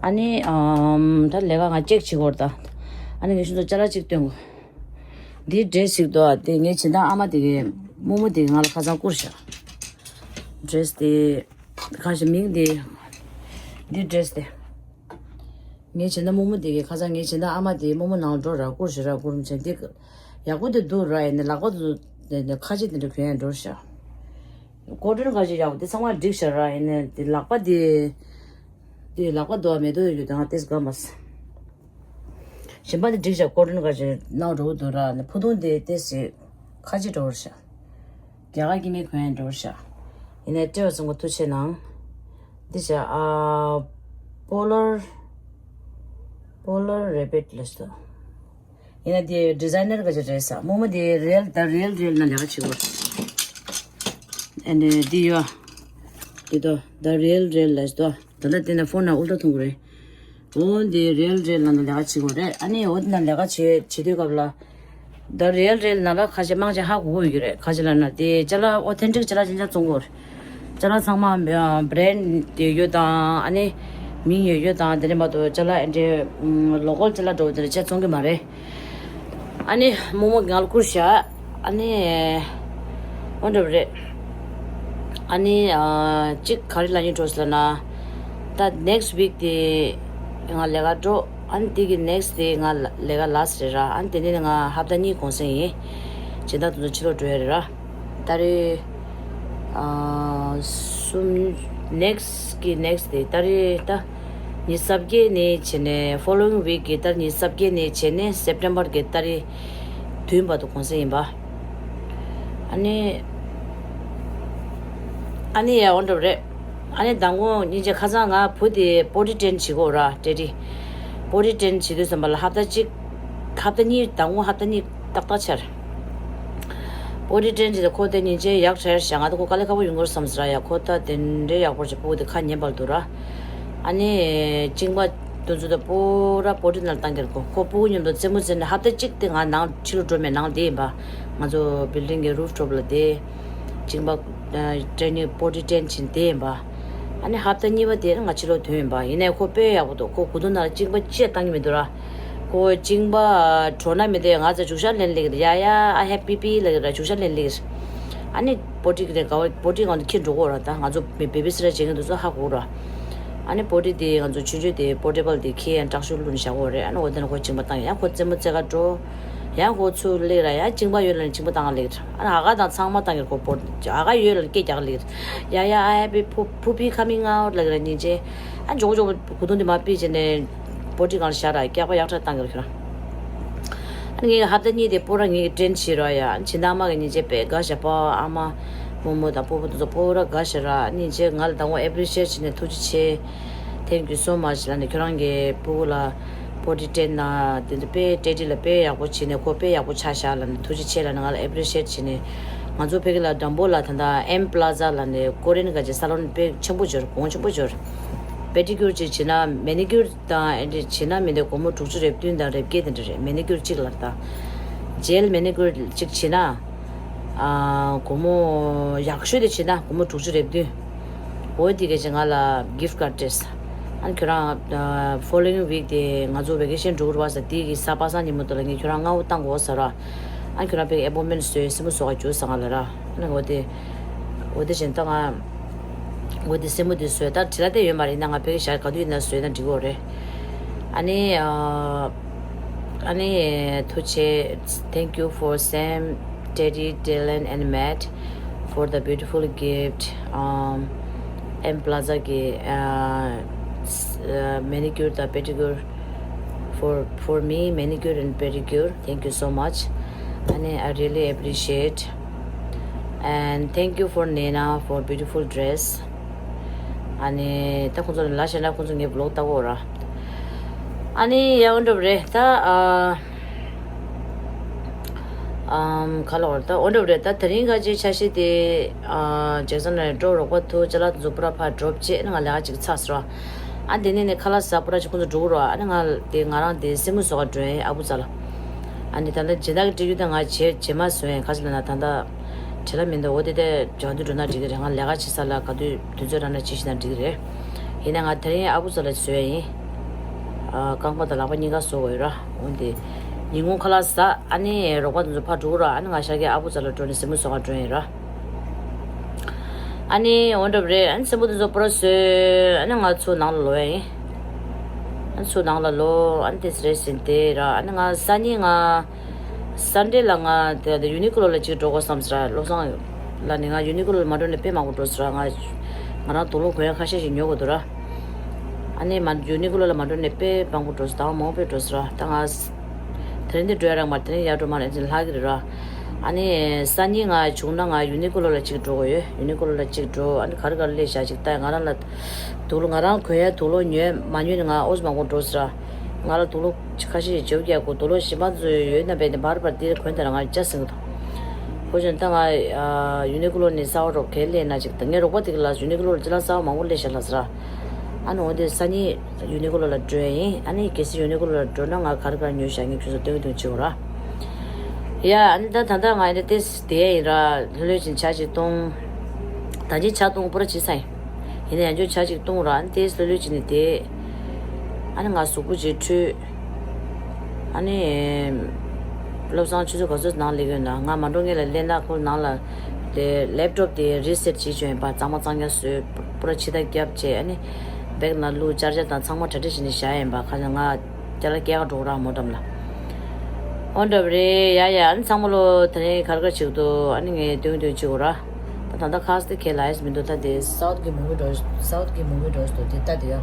ཨ་ནི་ཨམ། ད་ལས་ཀ་ང་ཅེག་བྱེད་དགོས་རེད་ད། ཨ་ནི་ངས་ཁྱོད་ཚོ་ཅ་ལག་ཅིག་སྟོན་དགོས། འདི་ཌི་རེ་སི་ཞིག་འདུག་ཨ། དེ་ངའི་སྦྱིན་བདག་ཨ་མ་དེ་གི་རྨོ་མོ་དེ་གི་ང་ལ་ཁ་སང་བསྐུར་ཤག་ཌི་རེ་སི་དེ་ཁ་ཤས་མིང་དེ། འདི་ཌི་རེ་སི་དེ་ངའི་སྦྱིན་བདག་རྨོ་མོ་དེ་གི་ཁ་སང་ངའི་སྦྱིན་བདག་ཨ་མ་དེ་རྨོ་མོ་ནང་འགྲོ་ར་བསྐུར་ཤག་ར། བསྐུར་མི་བྱེད་འདི་ཡག་པོ་དེ་འདུག་ར། ཡིན་ནའི་ལག་པ་དེ་ཁ་ཤས་དེ་འདྲ་གྱོན་ཡ་འགྲོ་ཤག་ཀོ་ཊོན་ཁ་ཤས་ཡག་པོ་དེ་ཚང་མ་འགྲིག་ཤག་ར། ཡིན་ནའི་དེ་ལག་པ་དེ། དེ་ལག་པ་དོ་མེ་ཏོག་ཡོད་དང་ཏེས་དགའ་མ་སོང་། གཞན་པ་དེ་འགྲིག་བྱ་ཀོ་ཊོན་ག་ཅིག་ནག་འགྲོ་གི་འདུག་ར། ནི་ཕུ་ཐུང་དེ་ཏེས་ཀ་ཅིག་འགྲོ་བར་བྱ། རྒྱ་གར་གྱི་མི་གོན་འགྲོ་བར་བྱ། ཡིན་ནའི་སྤྲེལ་བ་ཚང་གོ་ཐུགས་ཆེ་གནང་། འདི་བྱ་ཨ། པོ་ལར། པོ་ལར་རེ་བིཊ་ལབ་སོ། ཡིན་ན་དེ་ཌི་ཛའི་ནར་ག་ཅིག་རེད་ས། རྨོ་མོ་དེ་རི་ཨེལ་ད་རི་ཨེལ་རི་ཨེལ་ནང་ལས་ཀ་བྱེད་དགོས། ཨ་ནི་འདི་ཡོད། འདི་དོ་ད་རི་ཨེལ་རི་ཨེལ་ལ་ཞིག་དོ། ད་ལྟ་དེ་ན་ཕོན་ན་ཨུལ་ཏྲ་མཐོང་གི་རེད། འོ་འདི་རི་ཨེལ་རི་ཨེལ་ནང་ལས་ཀ་བྱེད་དགོས་རེད། ཨ་ནི་འོ་འདི་ནང་ལས་ཀ་བྱེད་བྱེད་དུས་སྐབས་ལ། ད་རི་ཨེལ་རི་ཨེལ་ནང་ལ་ཁ་ཤས་མང་ཆེ་ཧ་གོ་གི་ཡོད་ཀྱི་རེད། ཁ་ཤས་ལ་ན་དེ་ཅ་ལག་ཨོ་ཐེན་ཊིག་ཅ་ལག་ཅན་ཅག་བཙོང་གི་ཡོད་རེད། ཅ་ལག་ཚང་མ་བྷི་རེན་ཌི་ཡོད་དང་ཨ་ནི་མིང་ཡོད་ཡོད་དང་དེ་ནས་མ་གཏོགས་ཅ་ལག་ཨེ་འདྲའི་ལོ་ཀལ་ཅ་ལག་འདྲ་བོ་དེ་འདྲ་ཅིག་བཙོང་གི་མ་རེད། ཨ་ནི་རྨོ་མོ་ང་ལ་བསྐུར་བཞག་ཨ་ནི་འོ་འདྲ་བོ་རེད། ཨ་ནི་གཅིག་ག་རེ་ལབ་སྙིང་བྲོ་ཟེར་ལབ་ན། ད་ནེག་སི་ཝིག་དེ་ང་ལས་ཀ་འགྲོ། ཨ་ནི་དེ་གི་ནེག་སི་དེ་ང་ལས་ཀ་ལ་སི་རེད་ར། ཨ་ནི་དེ་ནས་ང་ཧབ་ཏ་གཉིས་གུང་སེང་ཡིན། སྦྱིན་བདག་དེ་ཚོ་ཕྱི་ལོགས་འགྲོ་ཡ་རེད་ར། ད་རེས། ཨ། གསུམ། ནེག་སི་གི་ནེག་སི་དེ་ད་རེས་ད། ཉི་ཤུ་རྩ་བརྒྱད་ནས་བྱས་ནས་ཕོ་ལོ་ཝིང་ཝིག་གི་ད་ཉི་ཤུ་རྩ་བརྒྱད་ནས་བྱས་ནས་སེབ་ཊེམ་བར་གི་ད་རེས་བདུན་བར་དུ་གུང་སེང་ཡིན་པ། ཨ་ནི། ཨ་ནི་ཡ་འོ་འདྲ་བ་རེད། ཨ་ནི་མདང་དགོང་སྙིང་རྗེ་ཁ་སང་ང་བུ་དེ་པོ་ཊི་ཊེན་བྱེད་དགོས་ར་ཊེ་ཌི། པོ་ཊི་ཊེན་བྱེད་དུས་ཙམ་པ་ལ་ཧབ་ཏ་གཅིག་ཧབ་ཏ་གཉིས་མདང་དགོང་ཧབ་ཏ་གཉིས་ཏག་ཏག་ཆར། པོ་ཊི་ཊེན་བྱེད་དུས་ཁོ་དེ་སྙིང་རྗེ་ཡག་ཆར་བཞག་ང་ད་ཁོ་དཀའ་ལས་ཁག་པོ་ཡོང་གི་རེད་བསམ་ཟེར་ཡ། ཁོ་ད་དེ་འདྲའི་ཡག་པོ་བྱེད་ཕྲུ་གུ་དེ་ཁ་ཉན་པར་འདུག་ར། ཨ་ནི། གཅིན་པ་དེ་ཚོ་ད་པུ་ར་པོ་ཊི་ནང་བཏང་གི་རེད་ཁོ། ཁོ་ཕྲུ་གུ་མཉམ་དུ་རྩེད་མོ་རྩེ་ནས་ཧབ་ཏ་གཅིག་དེ་ང་ནང་ཕྱི་ལོགས་འགྲོ་མེད་ནང་བསྡད་ཡིན་པ། ང་ཚོ་བིལ་ཌིང་གི་རུབ་ཊོབ་ལ་བསྡད། གཅིན་པ། ཊེ་རེ་ནིང་པོ་ཊི་ཊེན་བྱས་ནས་བསྡད་ཡིན་པ། ཨ་ནི་ཧབ་ཏ་གཉིས་པ་དེ་ང་ཕྱི་ལོགས་ཐོན་ཡིན་པ། ཡིན་ནའི་ཁོ་དཔེ་ཡག་པོ་འདུག་ཁོ་གོ་དུང་ནང་ལ་གཅིན་པ་ཅི་ཡང་བཏང་གི་མི་འདུག་ར། ཁོ་གཅིན་པ་བྲོ་ན་མི་འདུག་ང་ཚོ་རྒྱུག་ཤར་ལེན་ལེགས་རེད། ཡ་ཡ། I have B P ལབ་ཀྱི་ར། རྒྱུག་ཤར་ལེན་ལེགས་རེད། ཨ་ནི་པོ་ཊི་དེ་ག་བ་པོ་ཊི་ང་ཚོ་ཁྱེར་འགྲོ་གོ་ར། ད་ང་ཚོ་མི་བེ་བི་སི་ཊར་བྱེད་མཁན་དེ་ཚོ་ཧ་གོ་ར། ཨ་ནི་པོ་ཊི་དེ་ང་ཚོ་ཆུང་ཆུང་དེ་པོར་ཊེ་བལ་དེ་ཁྱེར་ཡང་ཊག་ཤོར་བླུགས་ནས་བཞག་གོ་རེད། ཨ་ནི་འོ་དེ་ནས་ཁོ་གཅིན་པ་བཏང་ཡང་ཁོ་རྩེད་མོ་རྩེ་ག་འགྲོ། ཡང་ཁོ་ཚུར་སླེབས་ར། ཡང་གཅིན་པ་ཡོད་ལབ་ནས་གཅིན་པ་བཏང་ག་སླེབས་ར། ཨ་ནི་ཨ་ག་དང་ཚང་མ་བཏང་གི་ར། ཁོ་པོ་ཨ་ག་ཡོད་ལབ་ནས་སྐད་རྒྱག་ག་སླེབས་ར། ཡ་ཡ། I have a poop- poopy coming out ལབ་ཀྱི་ར་སྙིང་རྗེ། ཨ་མགྱོགས་མགྱོགས་གོ་དུང་དེ་མར་ཕུད་བྱས་ནས་པོ་ཊི་སྒང་ལ་བཞག་ར། སྐྱག་པ་ཡག་ཐག་བཏང་གི་ར་ཁྱོད་རང་། ཨ་ནི་ངས་ཧབ་ཏ་གཉིས་དེ་པོ་ར་ངས་ཀྱི་ཊེན་བྱས་ར། ཡ་ཨ་ནི་སྦྱིན་བདག་མ་གི་སྙིང་རྗེ་དཔེ་དགའ་ཤག་པ། ཨ་མ་རྨོ་མོ་དང་སྤོ་བོ་དེ་ཚོ་པོ་ར་དགའ་ཤག་ར། སྙིང་རྗེ། ང་ལ་དང་པོ་ཨེ་པི་རི་ཤི་ཨེཊ་བྱས་ནས་ཐུགས་རྗེ་ཆེ། Thank you so much ལབ་ནས། ཁྱོད་རང་གིས་སྤུ་གུ་ལ་པོ་ཊི་སྤྲད་ན་དེ་ཚོ་དཔེ་ཊེ་ཌི་ལ་དཔེ་ཡག་པོ་བྱས་ནས་ཁོ་དཔེ་ཡག་པོ་ཆགས་ཤག་ལབ་ནས་ཐུགས་རྗེ་ཆེ་ལབ་ནས་ང་ལ་ཨེ་པི་རི་ཤི་ཨེཊ་བྱས་ནས། ང་ཚོ་ཕ་གི་ལ་འགྲམ་པོ་ལ་ད་ལྟ་ཨེམ་པ་ལ་ཛ་ལབ་ནས་ཀོ་རི་ཡན་ག་ཅིག་ས་ལོན་དཔེ་ཆེན་པོ་ཡོད་རེད། གོང་ཆེན་པོ་ཡོད་རེད། པེ་ཌི་ཀིའུར་ཅིག་བྱས་ན། མེ་ནི་ཀིའུར་དང་ཨེ་འདྲ་བྱས་ན་མི་འདུག་སྒོར་མོ་དྲུག་ཅུ་རེ་བདུན་དང་རེ་བརྒྱད་དེ་འདྲ་རེད། མེ་ནི་ཀིའུར་གཅིག་ལ། ད་ཇེལ་མེ་ནི་ཀིའུར་གཅིག་བྱས་ན། ཨ། སྒོར་མོ་ཡག་ཤོས་དེ་བྱས་ན་སྒོར་མོ་དྲུག་ཅུ་རེ་བདུན། འོ་དེ་ག་ཅིག་ང་ལ་གིཕ་ཊི་ཀར་སྤྲད་སོང་། ཨ་ནི་ཁྱོད་རང་ཨ་ཕོ་ལོ་ཝིང་ཝིག་དེ་ང་ཚོ་ཝེ་ཀེ་ཤན་འགྲོ་གི་རེད་པ་ཟེར། དེ་གི་གཟའ་པ་སངས་ཉིན་མོ་དེ་ལ་ངས་ཁྱོད་རང་མངའ་དབང་བཏང་དགོས་ཟེར་ར། ཨ་ནི་ཁྱོད་རང་ཕ་གི་ཨེ་པོན་མེན་ཊི་བཟོས། སྲིང་མོ་བཟོ་ག་འགྱོ་ཟེར་ང་ལ་ར། ཨ་ནི་འོ་དེ། འོ་དེ་བཞིན་ད་ང་། འོ་དེ་སྲིང་མོ་དེ་བཟོས། ད་བྲེལ་བ་དེ་ཡོད་མ་རེད། ཡིན་ན་ང་ཕ་གི་ཞག་ག་དུས་ཡིན་ན་བཟོས་ན་འགྲིག་གི་རེད། ཨ་ནི་ཨ། ཨ་ནི་ཐུགས་རྗེ་ཆེ། Thank you for Sam, Teddy, Dylan and Matt for the beautiful gift. Um, M Plaza གི་ཨ་མེ་ནི་ཀིའུར་དང་པེ་ཌི་ཀིའུར། For, for me, manicure and pedicure. Thank you so much. ཨ་ནི་I really appreciate. And thank you for Nena for beautiful dress. ཨ་ནི་ད་ཁོང་ཚོ་ལ་བཤད་ན་ཁོང་ཚོ་ངའི་བི་ལོག་ལྟ་གི་ཡོད་ར། ཨ་ནི་ཡ་འོ་འདྲ་པོ་རེད་ད། ཨ། ཨམ། ག་ལ་བར་ད་འོ་འདྲ་པོ་རེད་ད། དེ་རིང་ཁ་ཆེའི་འཆར་གཞི་དེ། ཨ། ཇེག་སན་ནས་འགྲོ། རོགས་པ་ཐུག་ཅ་ལག་དེ་ཚོ་པུ་ར་ཕར་ཌོབ་བྱས་ནས་ང་ལས་ཀ་ཅིག་ཚར་སོང་། ཨ་དེ་ནས་ནས་ཁ་ལག་ཟ་པུ་ར་ཅིག་ཁོང་ཚོ་འགྲོ་གི་རེད། ཨ་ནི་ང་དེ་ང་རང་དེ་སྲིང་མོ་བཟོ་ག་འགྲོ་ཡིན་ཨ་ཁུ་ཚ་ལ། ཨ་ནི་ད་ལྟ་སྦྱིན་བདག་གི་སྤྲད་རྒྱུ་དེ་ང་བྱེད་བྱེད་མ་བཟོ་ཡིན། ག་ཚོད་ལབ་ན་ད་ལྟ་བྲེལ་བ་མི་འདུག་འོ་དེ་དེ་ཇོ་འདི་འགྲོ་ན་འགྲིག་གི་རེད། ང་ལས་ཀ་བྱེད་ས་ལ་ག་དུས་དུས་ཚོད་རག་ན་བྱེད་ཤེས་ན་འགྲིག་གི་རེད། ཡིན་ན་ང་དེ་རིང་ཨ་ཁུ་ཚ་ལ་བཟོ་ཡ་ཡིན། ཨ། རྐང་པ་དང་ལག་པ་གཉིས་ཀ་བཟོ་དགོས་ཡོད་ར། འོན་ཏེ། ཉིན་གུང་ཁ་ལག་ཟ། ཨ་ནི་རོགས་པ་དེ་ཚོ་ཕར་འགྲོ་གི་ར། ཨ་ནི་ང་ཤར་གྱི་ཨ་ཁུ་ཚ་ལ་འགྲོ་ནས་སྲིང་མོ་བཟོ་ག་འགྲོ་ཡིན་ར། ཨ་ནི་འོ་འདྲ་པོ་རེད། ཨ་ནི་སྲིང་མོ་དེ་ཚོ་པུ་ར་བཟོས། ཨ་ནི་ང་ཚུར་ནང་ལ་ལོག་ཡ་ཡིན། ཨ་ནི་ཚུར་ནང་ལ་ལོག་ཨ་ནི་དེ་ཚོ་རེད་ཟིན་དེ་ར། ཨ་ནི་ང་སང་ཉིན་ང་སན་ཌེ་ལ་ང་དེ་ཡུ་ནི་ཀོ་ལོ་ལ་ཅིག་འགྲོ་དགོས་བསམ་ཟེར་ར། བློ་བཟང་ལ་ནི་ང་ཡུ་ནི་ཀོ་ལོ་ལ་མ་འགྲོ་ནས་དཔེ་མང་པོ་འགྲོ་ཟེར་ར། ང་ང་རང་དུག་ལོག་གོན་ཡ་ཁ་ཤས་ཤིག་ཉོ་དགོས་འདུག་ར། ཨ་ནི་མ་ཡུ་ནི་ཀོ་ལོ་ལ་མ་འགྲོ་ནས་དཔེ་མང་པོ་འགྲོ་ཟེར། ད་མང་པོ་འགྲོ་ཟེར་ར། ད་ང་དེ་རིང་འདི་འགྲོ་ཡ་རག་མ་རེད། དེ་རིང་ཡར་འགྲོ་མ་རེད། ལྷག་གི་རེད་ར། ཨ་ནི་སང་ཉིན་ང་བྱུང་ན་ང་ཡུ་ནི་ཀོ་ལོ་ལ་ཅིག་འགྲོ་དགོས་ཡོད། ཡུ་ནི་ཀོ་ལོ་ལ་ཅིག་འགྲོ། ཨ་ནི་ག་རེ་ག་རེ་སླེབས་བཞག་ཅིག་ལྟ། ང་རང་ལ་དུག་ལོག་ང་རང་གོན་ཡ་དུག་ལོག་ཉོས་མ་ཉོས་ནས་ང་ཨོ་ཙམ་མང་པོ་འགྲོ་ཟེར་ར། ང་ལ་དུག་ལོག་ཁ་ཤས་ཤིག་བྱེད་རྒྱག་དགོས། དུག་ལོག་གཞན་པ་ཚོ་ཡོད་ན་བས་ནས་བར་བར་འདིར་གོན་དེ་ར་ང་ཅག་ཟིན་གི་འདུག་ཁོ་ཚོས་ད་ང་ཡུ་ནི་ཀོ་ལོ་ནས་གསར་པ་རོགས་གས་ལེན་ན་ཅིག་ད་ངའི་རོགས་པ་དེ་ག་ལ་ཡུ་ནི་ཀོ་ལོ་ལ་ཅི་ལ་གསར་པ་མང་པོ་ལེན་བཞག་ལ་ཟེར་ར། ཨ་ནི་འོ་དེ་སང་ཉིན་ཡུ་ནི་ཀོ་ལོ་ལ་འགྲོ་ཡ་ཡིན། ཨ་ནི་གལ་སྲིད་ཡུ་ནི་ཀོ་ལོ་ལ་འགྲོ་ན་ང་ག་རེ་ག་རེ་ཉོས་བཞག་ངས་ཁྱོད་ཚོ་སྟོན་གི་འདུག་བྱེད་འོ་ར། ཡ། ཨ་ནི་ད་ད་ལྟ་ང་ཡིན་ན་ཏེས་དེ་ཡིན་ར། ལྷོད་ལྷོད་ཅིག་ཇ་ཅིག་བཏུང་། ད་ཅི་ཇ་བཏུང་པུ་ར་བྱེད་ས་ཡིན། ཡིན་ན་ཡང་ཅུང་ཇ་ཅིག་བཏུང་ར། ཨ་ནི་ཏེས་ལྷོད་ལྷོད་ཅིག་ནས་བསྡད། ཨ་ནི་ང་གཟུགས་པོ་ཅིག་འཁྲུད། ཨ་ནི། བློ་བཟང་ཆུ་ཚོད་ག་ཚོད་ནང་སླེབས་ཡོད་ན། ང་མ་འགྲོ་སྔོན་ལ་སླེབས་ན་ཁོ་ནང་ལ། དེ་ལེབ་ཊོབ་དེ་རི་སེཊ་བྱེད་བཅུག་ཡིན་པ། གཙང་མ་གཙང་རྐྱང་བཟོས། པུ་ར་ཕྱི་ཐག་བརྒྱབ་བྱས། ཨ་ནི་བེག་ནང་བླུགས། ཅར་ཇར་དང་ཚང་མ་གྲ་སྒྲིག་བྱས་ནས་བཞག་ཡིན་པ། ཁ་སང་ང་ཅ་ལག་སྐྱེལ་ག་འགྲོ་གི་ར་མོ་འགྲམ་ལ། འོ་འདྲ་བ་རེད། ཡ་ཡ། ཨ་ནི་ཚང་མ་ལོ་དེ་རིང་ག་རེ་ག་རེ་བྱེད་ཀྱི་འདུག་ཨ་ནི་ངས་སྟོན་སྟོན་བྱེད་དགོས་ར། ད་ད་ལྟ་ཁ་སང་དེ་ཁས་ལ་ཡས་མི་འདུག་ད་དེ་སའུཐ་གི་མུ་ཝི་འགྲོ། སའུཐ་གི་མུ་ཝི་འགྲོ་འདུག་དེ་ལྟ་དེ་ཡ།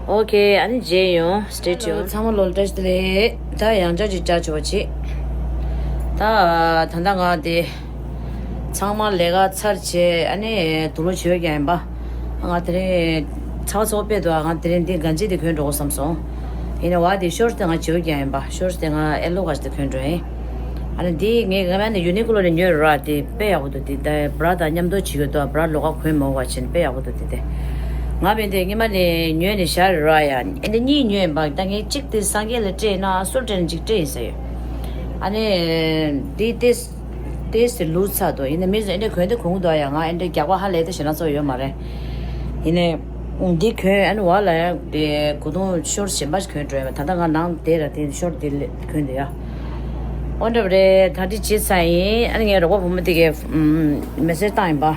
ཨོ་ཁེ། ཨ་ནི་མཇལ་ཡོང་། Stay tuned. ཚང་མ་ལོ་ལ་བཀྲ་ཤིས་བདེ་ལེགས། ད་ཡང་བསྐྱར་ཅིག་བཅར་ཆོག་པ་བྱེད། ད་ད་ལྟ་ང་དེ་ཚང་མ་ལས་ཀ་ཚར་བྱས། ཨ་ནི་དུག་ལོག་བྱེད་ཀྱང་ཡིན་པ། ང་དེ་རིང་ཚ་བ་ཚ་བ་དཔེ་འདུག་ང་དེ་རིང་འདི་གན་ཇི་འདི་གོན་འགྲོ་དགོས་བསམ་སོང་། ཡིན་ནའི་བ་དེ་ཤོར་ཊི་དེ་ང་བྱེད་ཀྱང་ཡིན་པ། ཤོར་ཊི་དེ་ང་ཨེ་ལོ་ག་ཞིག་དེ་གོན་འགྲོ་ཡིན། ཨ་ནི་འདི་ངས་ངས་ནི་ཡུ་ནི་ཀོ་ལོ་ནས་ཉོས་ར། དེ་དཔེ་ཡག་པོ་འདུག་དེ་ད་བུ་ར་དང་མཉམ་དུ་བྱེད་ཀྱི་འདུག་བུ་ར་ལོགས་ཀ་གོན་མ་དགོས་པ་བྱས་ནས་དཔེ་ཡག་པོ་འདུག་དེ་དེ། ང་བས་དེ་སྔོན་མ་ནས་ཉོས་ནས་བཞག་ར་ཡ། ཨ་ནི་གཉིས་ཉོས་ཡིན་པ། ད་ངས་གཅིག་དེ་སངས་རྒྱས་ལ་སྤྲད་ན་སུ་སྤྲད་ན་གཅིག་སྤྲད་ཡིན་ཟེར་ཡོད། ཨ་ནི་འདི་དེ་ ཏེས་དེ་ལུས་ཚར་འདུག་ཡིན་ནའི་མི་ཚོས་ཨེ་འདྲ་གོན་དེ་གོན་གི་འདུག་ཡ། ང་ཨེ་འདྲ་རྒྱགས་པ་ཧ་ལས་དེ་ཞེ་ན་ཚོ་ཡོད་མ་རེད། ཡིན་ནའི་འདི་གོན་ཨ་ནི་བ་ལ་ཡང་དེ་གོ་དུང་ཤོར་གཞན་པ་ཞིག་གོན་འགྲོ་ཡ་མ། ད་ལྟ་ང་ནང་དེ་ར་དེ་ཤོར་དེ་ལས་གོན་དེ་ཡ། འོ་འདྲ་བ་རེད། ད་འདི་བྱེད་ས་ཡིན། ཨ་ནི་ངའི་རོགས་པ་བུ་མོ་དེ་གས་མེ་སེ་ཇི་བཏང་ཡིན་པ།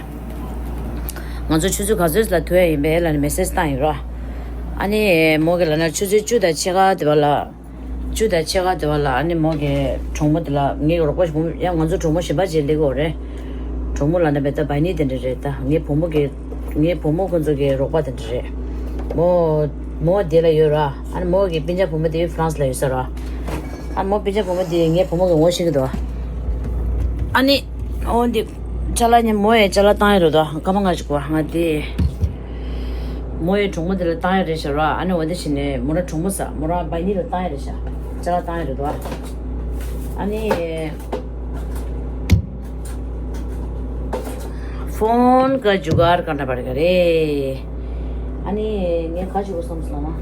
ང་ཚོ་ཆུ་ཚོད་ག་ཚོད་ལ་ཐུག་ཡ་ཡིན་པས་ལ་ནི་མེ་སེ་ཇི་བཏང་ཡིན་རོ། ཨ་ནི་མོ་གི་ལ་ན་ཆུ་ཚོད་བཅུ་དང་ཕྱེད་ཀ་དེ་བ་ལ། བཅུ་དང་ཕྱེད་ཀ་དེ་བ་ལ་ཨ་ནི་མོ་གི་གྲོགས་མོ་དེ་ལ་ངའི་རོགས་པ་བུ་མོ་ཡང་ང་ཚོ་གྲོགས་མོ་གཞན་པ་ཅིག་སླེབས་ཀྱི་ཡོད་རེད། གྲོགས་མོ་ལ་ན་བེ་ད་བའི་ནི་དེ་འདྲ་རེད། ད་ངའི་བུ་མོ་གི་ངའི་བུ་མོ་ཁོ་ཚོ་གི་རོགས་པ་དེ་འདྲ་རེད། མོ་མོ་དེ་ལ་ཡོད་ར། ཨ་ནི་མོ་གི་སྤུན་ཀྱག་བུ་མོ་དེ་ཧྥ་རན་སི་ལ་ཡོད་ས་ར། ཨ་མོ་སྤུན་ཀྱག་བུ་མོ་དེ་ངའི་བུ་མོ་གི་ངོ་ཤེས་ཀྱི་འདུག་ཨ་ནི་འོ་འདི་ཅ་ལག་ཉིན་མོ་ཡི་ཅ་ལག་བཏང་ཡོད་རེད་དོ། སྐར་མ་ལྔ་ཞིག་གོ་ང་དེ། མོ་ཡི་གྲོགས་མོ་དེ་ལ་བཏང་ཡོད་རེད་ཤག་ར། ཨ་ནི་འོ་དེ་བྱས་ནས་མོ་རང་གྲོགས་མོ་ས་མོ་རང་བའི་ནི་ལ་བཏང་ཡོད་རེད་ཤག་ཅ་ལག་བཏང་ཡོད་རེད་དོ། ཨ་ནི། ཕོན་ཀ་ཇུ་གར་ཀར་ན་པར་ག་རེ། ཨ་ནི་ངས་ག་ཞུ་དགོས་བསམ་སོང་ན།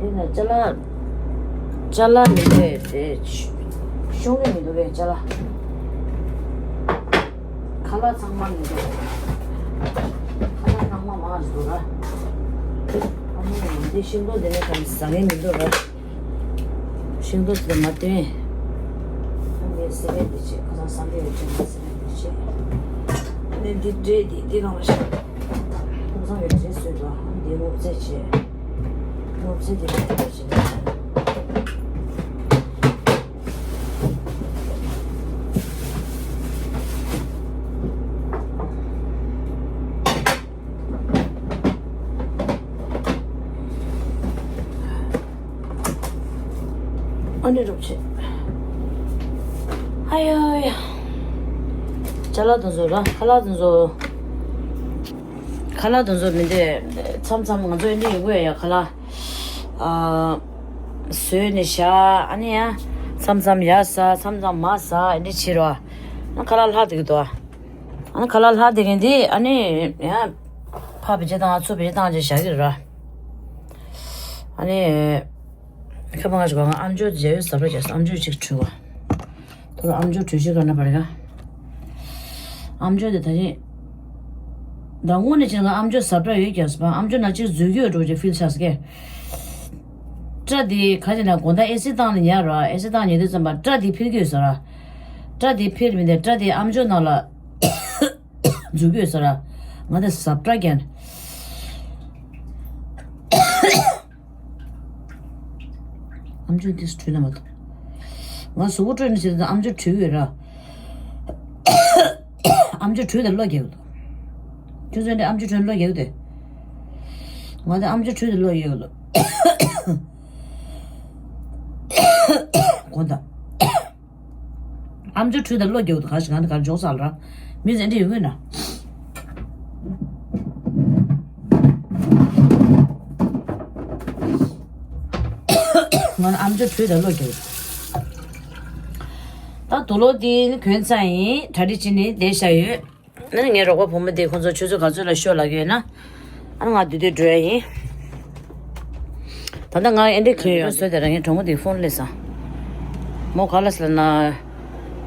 འདི་ན་ཅ་ལག་ཅ་ལག་མི་འདུག་ཨེ། ཤོང་གི་མི་འདུག་གས་ཅ་ལག་ཁ་ལག་ཚང་མ་མི་འདུག་ཁ་ལག་ཚང་མ་མར་འདུག་ར། ཨ་ནི་འདི་ཤིང་ཏོག་འདི་ནས་གང་ཟ་མཁན་མི་འདུག་ར། ཤིང་ཏོག་དེ་མ་བཏོན། ངས་སེ་བན་དེ་བྱེད། ཁ་སང་སང་དེ་ཡོད་ཀྱང་ངས་སེ་བན་དེ་བྱེད། ངས་འདི་འདྲས་འདི་འདི་གང་ལ་ཤག་ཁ་སང་ཡོད་འདྲས་བཟོས་འདུག་འདི་སྔོ་ཚལ་བྱེད། སྔོ་ཚལ་དེ་མ་བཏོན་བྱེད། ཨ་ནི་རོགས་བྱེད། ཨ་ཡ་ཡ། ཅ་ལག་དེ་ཚོ་ར། ཁ་ལག་དེ་ཚོ། ཁ་ལག་དེ་ཚོ་མི་འདུག་མཚམས་མཚམས་ང་ཚོ་འདི་ཡོང་གི་ཡོད་ཡ། ཁ་ལག་ཨ། བཟོས་ནས་བཞག་ཨ་ནི་ཡ། མཚམས་མཚམས་ཡར་ཟ། མཚམས་མཚམས་མར་ཟ། འདི་བྱེད་རོགས། ཨ་ཁ་ལག་ལྷག་བསྡད་ཀྱི་འདུག་ཨ་ནི་ཁ་ལག་ལྷག་བསྡད་མཁན་འདི་ཨ་ནི་ཡ། ཕར་བེད་སྤྱོད་བཏང་། ཚུར་བེད་སྤྱོད་བཏང་བྱས་བཞག་གི་རེད་ར། ཨ་ནི། ཁ་པར་ང་ཞིག་ང་ཨམ་ཅོག་འཇལ་ཡོད་ཟབ་ར་བྱས། ཨམ་ཅོག་ཅིག་བྲུས་པ། ད་ལྟ་ཨམ་ཅོག་བྲུས་ཤིག་ག་ན་པར་ག་ཨམ་ཅོག་དེ་ད་ཅི། ད་དངོས་གནས་བྱས་ན་ང་ཨམ་ཅོག་ཟབ་ར་ཡོད་ཀྱང་ཟབ། ཨམ་ཅོག་ན་ཅིག་འཛུལ་གྱི་ཡོད་འགྲོ་ཅིག་ཕིལ་ཆགས་སོང་གས། སྐྲ་དེ་ག་ཅི་ན་དགོང་དག་ཨེ་སི་བཏང་ནས་ཉལ་ར། ཨེ་སི་བཏང་ཉལ་དུས་ཙམ་པ་སྐྲ་དེ་ཕིལ་གྱི་ཡོད་ས་ར། སྐྲ་དེ་ཕིལ་མི་འདུག་སྐྲ་དེ་ཨམ་ཅོག་ནང་ལ་འཛུལ་གྱི་ཡོད་ས་ར། ང་དེ་ཟབ་ར་རྒྱན། ཨམ་ཅོག་དེ་བྲུས་ན་མ་གཏོགས། ང་གཟུགས་པོ་བཀྲུས་ནས་བྱས་ཏེ་ཨམ་ཅོག་བྲུས་ཡོད་ར། ཨམ་ཅོག་བྲུས་ཏེ་གློ་རྒྱག་གི་འདུག་ཁྱོད་ཚོ་འདི་ཨམ་ཅོག་བྲུས་ནས་གློ་རྒྱག་གི་འདུག་ང་དེ་ཨམ་ཅོག་བྲུས་ཏེ་གློ་རྒྱག་གི་འདུག་དགོངས་དག་ཨམ་ཅོག་བྲུས་དང་གློ་རྒྱག་དང་ག་ཞིག་གང་དང་ག་འཇོག་ཚར་ལ་ར། མི་ཚེ་འདི་ཡོད་དགོས་ན། ང་ཨམ་ཅོག་བྲུས་དང་གློ་རྒྱག་ད་དུག་ལོག་འདི་གོན་ཚར་ཡིན། གྲ་སྒྲིག་བྱས་ནས་བསྡད་བཞག་ཡོད། ཨ་ནི་ངའི་རོགས་པ་བུ་མོ་དེ་ཁོང་ཚོ་ཆུ་ཚོད་ག་ཚོད་ལ་ཤོག་ལབ་ཀྱི་ཡོད་ན། ཨ་ནི་ང་དེ་དུས་འགྲོ་ཡ་ཡིན། ད་ལྟ་ང་ཨེ་འདྲས་གྱོན་ཡོད་བཟོས་དེ་ར། ངའི་གྲོགས་མོ་དེ་ཕོན་སླེབས་སོང་། མོ་ག་ལ་སླེབས་ན།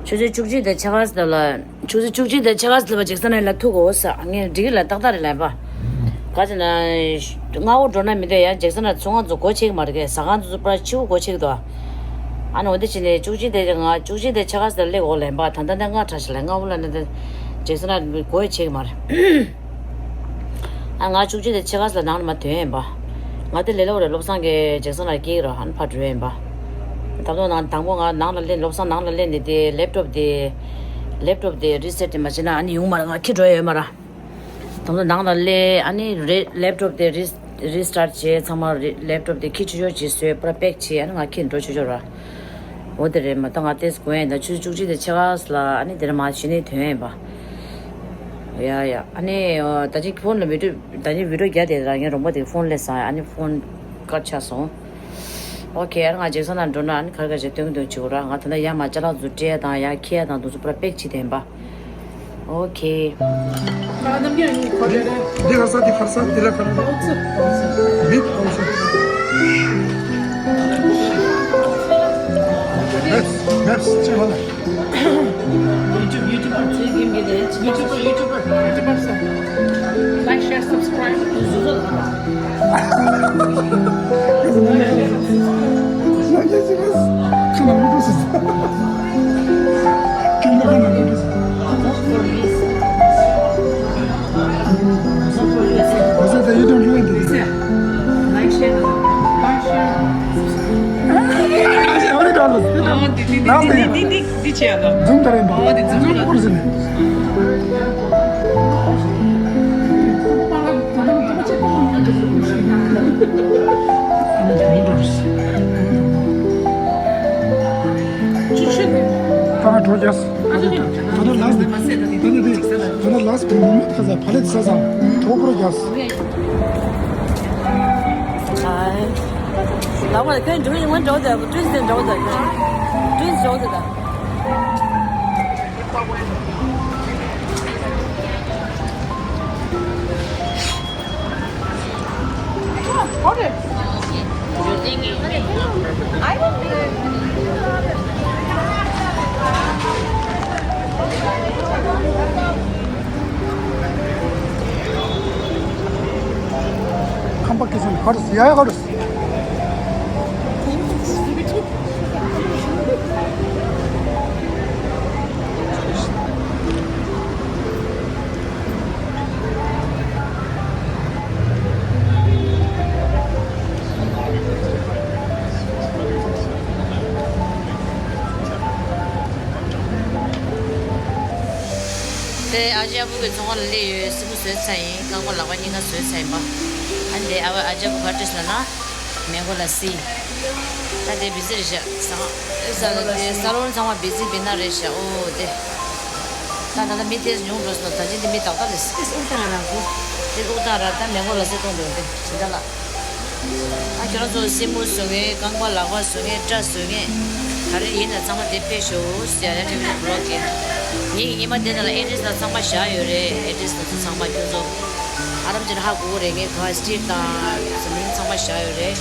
ཆུ་ཚོད་བཅུ་གཅིག་དང་ཕྱེད་ཀ་ཙམ་ལ། ཆུ་ཚོད་བཅུ་གཅིག་དང་ཕྱེད་ཀ་ཙམ་ལ་ཇེག་སན་ལ་ཐུག་དགོས་ས། ངས་འགྲིག་གི་ལ་ཏག་ཏག་རེད་ལབ་པ། ག་ཟེར་ན། སྔ་པོ་འགྲོ་ན་མི་འདོད་ཡ། ཇེག་སན་ལ་ཚོང་ཁང་ཚོ་སྒོ་ཕྱེ་གི་མ་རེད་གས། ཟ་ཁང་ཚོ་པར་ཕྱི་པོ་སྒོ་ཕྱེ་གི་འདུག་ཨ་ནི་འོ་དེ་བྱས་ནས་བཅུ་གཅིག་དེ་ང་བཅུ་གཅིག་དེ་ཕྱེད་ཀ་ཙམ་སླེབས་འོ་ལན་པ། ད་ལྟ་འདི་སྔ་དྲགས་ཤག་ལ། སྔ་པོ་ལ་ནི་དེ་ཇེག་སན་ལ་སྒོ་ཡི་ཕྱེ་གི་མ་རེད། ཨ་ང་བཅུ་གཅིག་དེ་ཕྱེད་ཀ་ཙམ་ནང་ལ་མར་ཐོན་ཡིན་པ། ང་དེ་ལས་སླ་པོ་རེད། བློ་བཟང་གིས་ཇེག་སན་ལ་སྐྱེལ་གི་རོགས། ཨ་ནི་ཕར་འགྲོ་ཡིན་པ། ད་དུང་ནང་དང་པོ་ང་ནང་ལ་སླེབས། བློ་བཟང་ནང་ལ་སླེབས་ནས་དེ་ལེབ་ཊོབ་དེ། ལེབ་ཊོབ་དེ་རི་སེ་ཊི་མ་བྱས་ན་ཨ་ནི་ཡོང་མ་རེད། ང་ཁྱེར་འགྲོ་ཡ་ཡོད་མ་རེད། དང་པོ་ནང་ལ་སླེབས། ཨ་ནི་རེ་ལེབ་ཊོབ་དེ་རི་རི་སི་ཊཱར་ཊི་བྱས། ཚང་མ་རི་ལེབ་ཊོབ་དེ་ཁྱི་ཆུ་ཆོ་ཅིག་བཟོས། པུ་ར་པེག་བྱས། ཨ་ནི་ང་ཁྱི་འགྲོ་ཆོ་ཆོ་ར། འོ་དེ་རེད་མ་གཏོགས་ང་ཏེས་གོན་ཡིན་ད། ཆུ་ཚོད་བཅུ་གཅིག་དང་ཕྱེད་ཀ་ཙམ་ལ་ཨ་ནི་དེ་ར་མ་གཞི་ནས་ཐོན་ཡིན་པ། ཡ་ཡ། ཨ་ནི་ད་ཅིག་ཕོན་ལ་བི་ཌི་ཡོ། ད་ཅིག་བི་ཌི་ཡོ་རྒྱག་དེ་ར་ངའི་རོགས་པ་དེ་ཕོན་སླེབས་སོང་། ཨ་ནི་ཕོན་ཀཊ་ཆགས་སོང་། ཨོ་ཁེ། ཨ་ང་ཇེག་སན་ལ་འགྲོ་ན་ཨ་ནི་ག་རེ་ག་རེ་སྟོན་གི་འདུག་བྱེད་དགོས་ར། ང་ད་ལྟ་ཡར་མར་ཅ་ལག་ཚོ་སྤྲད་ཡ་དང་ཡར་འཁྱེར་ཡ་དང་དེ་ཚོ་པུ་ར་པེག་བྱེད་དེ་ཡིན་པ། ཨོ་ཁེ། འདི་ག་ས་འདི་ག་ས་འདི་ལ་ག་ལ། མི་ཨོ་ཚོ། ལེབས་ལེབས་ཅི་ཧ་ལ། Like, share, like, share. ཨ་ཅེ་ཨ་རི་ཀ་ལ། ཨ་འདི་འདི་འདི་འདི་འདི་འདི་བྱས་ཡ་ད། ཛུམ་ད་རེད་པ། ཨ་འདི་ཛུམ་ད། ཀུར་ཟིན། ད་ང་གྲོ་རྒྱག་ད་ལྟ་ལགས་ད་ལྟ་ལགས་ད་ལྟ་ལགས་པུ་མོ་ཁ་ས་ཕ་ལེ་ས་ས་གྲོ་པུ་རྒྱག་ལ་བ་ཁྱོད་འགྲོ་ཡིན་ངོ་འགྲོ་དེ་བུ་ཏྲིན་སི་འགྲོ་དེ་ཏྲིན་སི་འགྲོ་དེ་ད། ཁམས་པ་སྐད་ཆ་ནི་ཧ་རུ་སི་ཡ་ཡ་ཧ་རུ་སི། དེ་ཨ་ཅག་བུ་གི་ཚོང་ཁང་ལ་སླེབས་ཡོད། སི་མོ་བཟོས་ཚར་ཡིན། རྐང་པ་ལག་པ་གཉིས་ཀ་བཟོས་ཚར་ཡིན་པ། ཨ་ནི་དེ་ཨ་བ་ཨ་ཅག་བུ་ག་འདྲས་ལབ་ན། མེ་མགོ་ལ་སི། ད་དེ་བི་ཟི་རེད་ཤག་ས་ས་ལོན་ཚང་མ་བི་ཟི་བི་ན་རེད་ཤག་ཨོ་དེ། ད་ད་ལྟ་མི་དེ་ཉུང་འགྲོ་སོང་། ད་ཅི་འདི་མི་ཏག་ཏག་རེད། དེ་དབུགས་གཏོང་ར་གོ། དེ་དབུགས་གཏོང་ར་ད་མེ་མགོ་ལ་སི་གཏོང་འགྲོ་དེ་ཇི་འདྲ་ལ། ཨ་ཁྱོད་རང་ཚོ་སེན་མོ་བཟོ་མཁན། རྐང་པ་ལག་པ་བཟོ་མཁན། སྐྲ་བཟོ་མཁན། ག་རེ་ཡིན་ན་ཚང་མ་དེ་ཕེབས་ཤོག་ཟེར་ཡ་ཡ་ཁྱོད་ཀྱི་བློག་གི། ངེད་ཀྱི་ཉི་མ་དེ་ནང་ལ་ཨེ་ཌི་རེ་སི་ལ་ཚང་མ་བཞག་ཡོད་རེད། ཨེ་ཌི་རེ་སི་དང་ཚོ་ཚང་མ་ཁྱོད་ཚོ་ཨ་རམ་ཅིར་ཧ་གོ་གི་རེད། ངས་ག་སི་ཊི་རི་ཊི་དང་མིང་ཚང་མ་བཞག་ཡོད་རེད།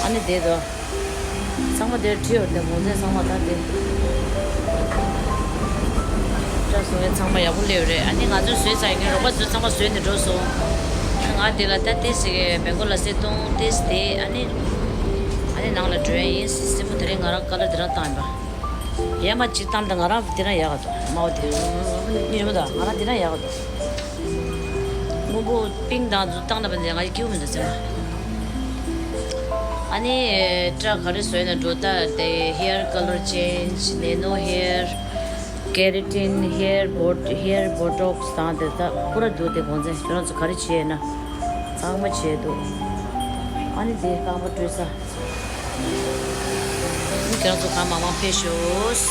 ཨ་ནི་དེ་དོ། ཚང་མ་དེར་ཁྲིད་ཡོད་དེ་གོང་ཚད་ཚང་མ་ད་དེ། སྐྲ་བཟོ་མཁན་ཚང་མ་ཡག་པོ་སླེབས་ཡོད་རེད། ཨ་ནི་ང་ཚོས་བཟོས་ཚར་ཡིན་གྱི་རོགས་པ་ཚོས་ཚང་མ་བཟོས་ནས་འགྲོ་སོང་། ང་དེ་ལ་ད་ཏེས་ཀྱི་མེ་མགོ་ལ་སི་གཏོང་ཏེས་དེ་ཨ་ནི། ཨ་ནི་ནང་ལ་འགྲོ་ཡ་ཡིན། སེན་མོ་དེ་རིང་ང་རང་ཀ་ལར་དེ་རང་བཏང་ཡིན་པ། ཡ་མ་གཅིག་བཏང་དང་ང་རང་དེ་རང་ཡག་ག་འདུག་དམར་པོ་དེ། ཉི་མ་དང་ང་རང་དེ་རང་ཡག་ག་འདུག་སྔོན་པོ་པིང་དང་ཚོ་བཏང་ན་པ་འདི་ང་ཡི་སྐྱིད་པོ་མི་འདུག་ཟེར་བ། ཨ་ནི་སྐྲ་ག་རེ་བཟོས་ན་འགྲོ། ད་དེ་hair color change, nano hair, keratin, hair bot hair botox དང་དེ་ད་པུ་ར་འདུག་དེ་གོང་ཚད་ཁྱོད་རང་ཚོ་ག་རེ་བྱས་ན་ཚང་མ་བྱས་འདུག་ཨ་ནི་དེ་རྐང་པ་བཀྲུས་ས། ཁྱེད་རང་ཚོ་གང་མང་མང་ཕེབས་ཤོག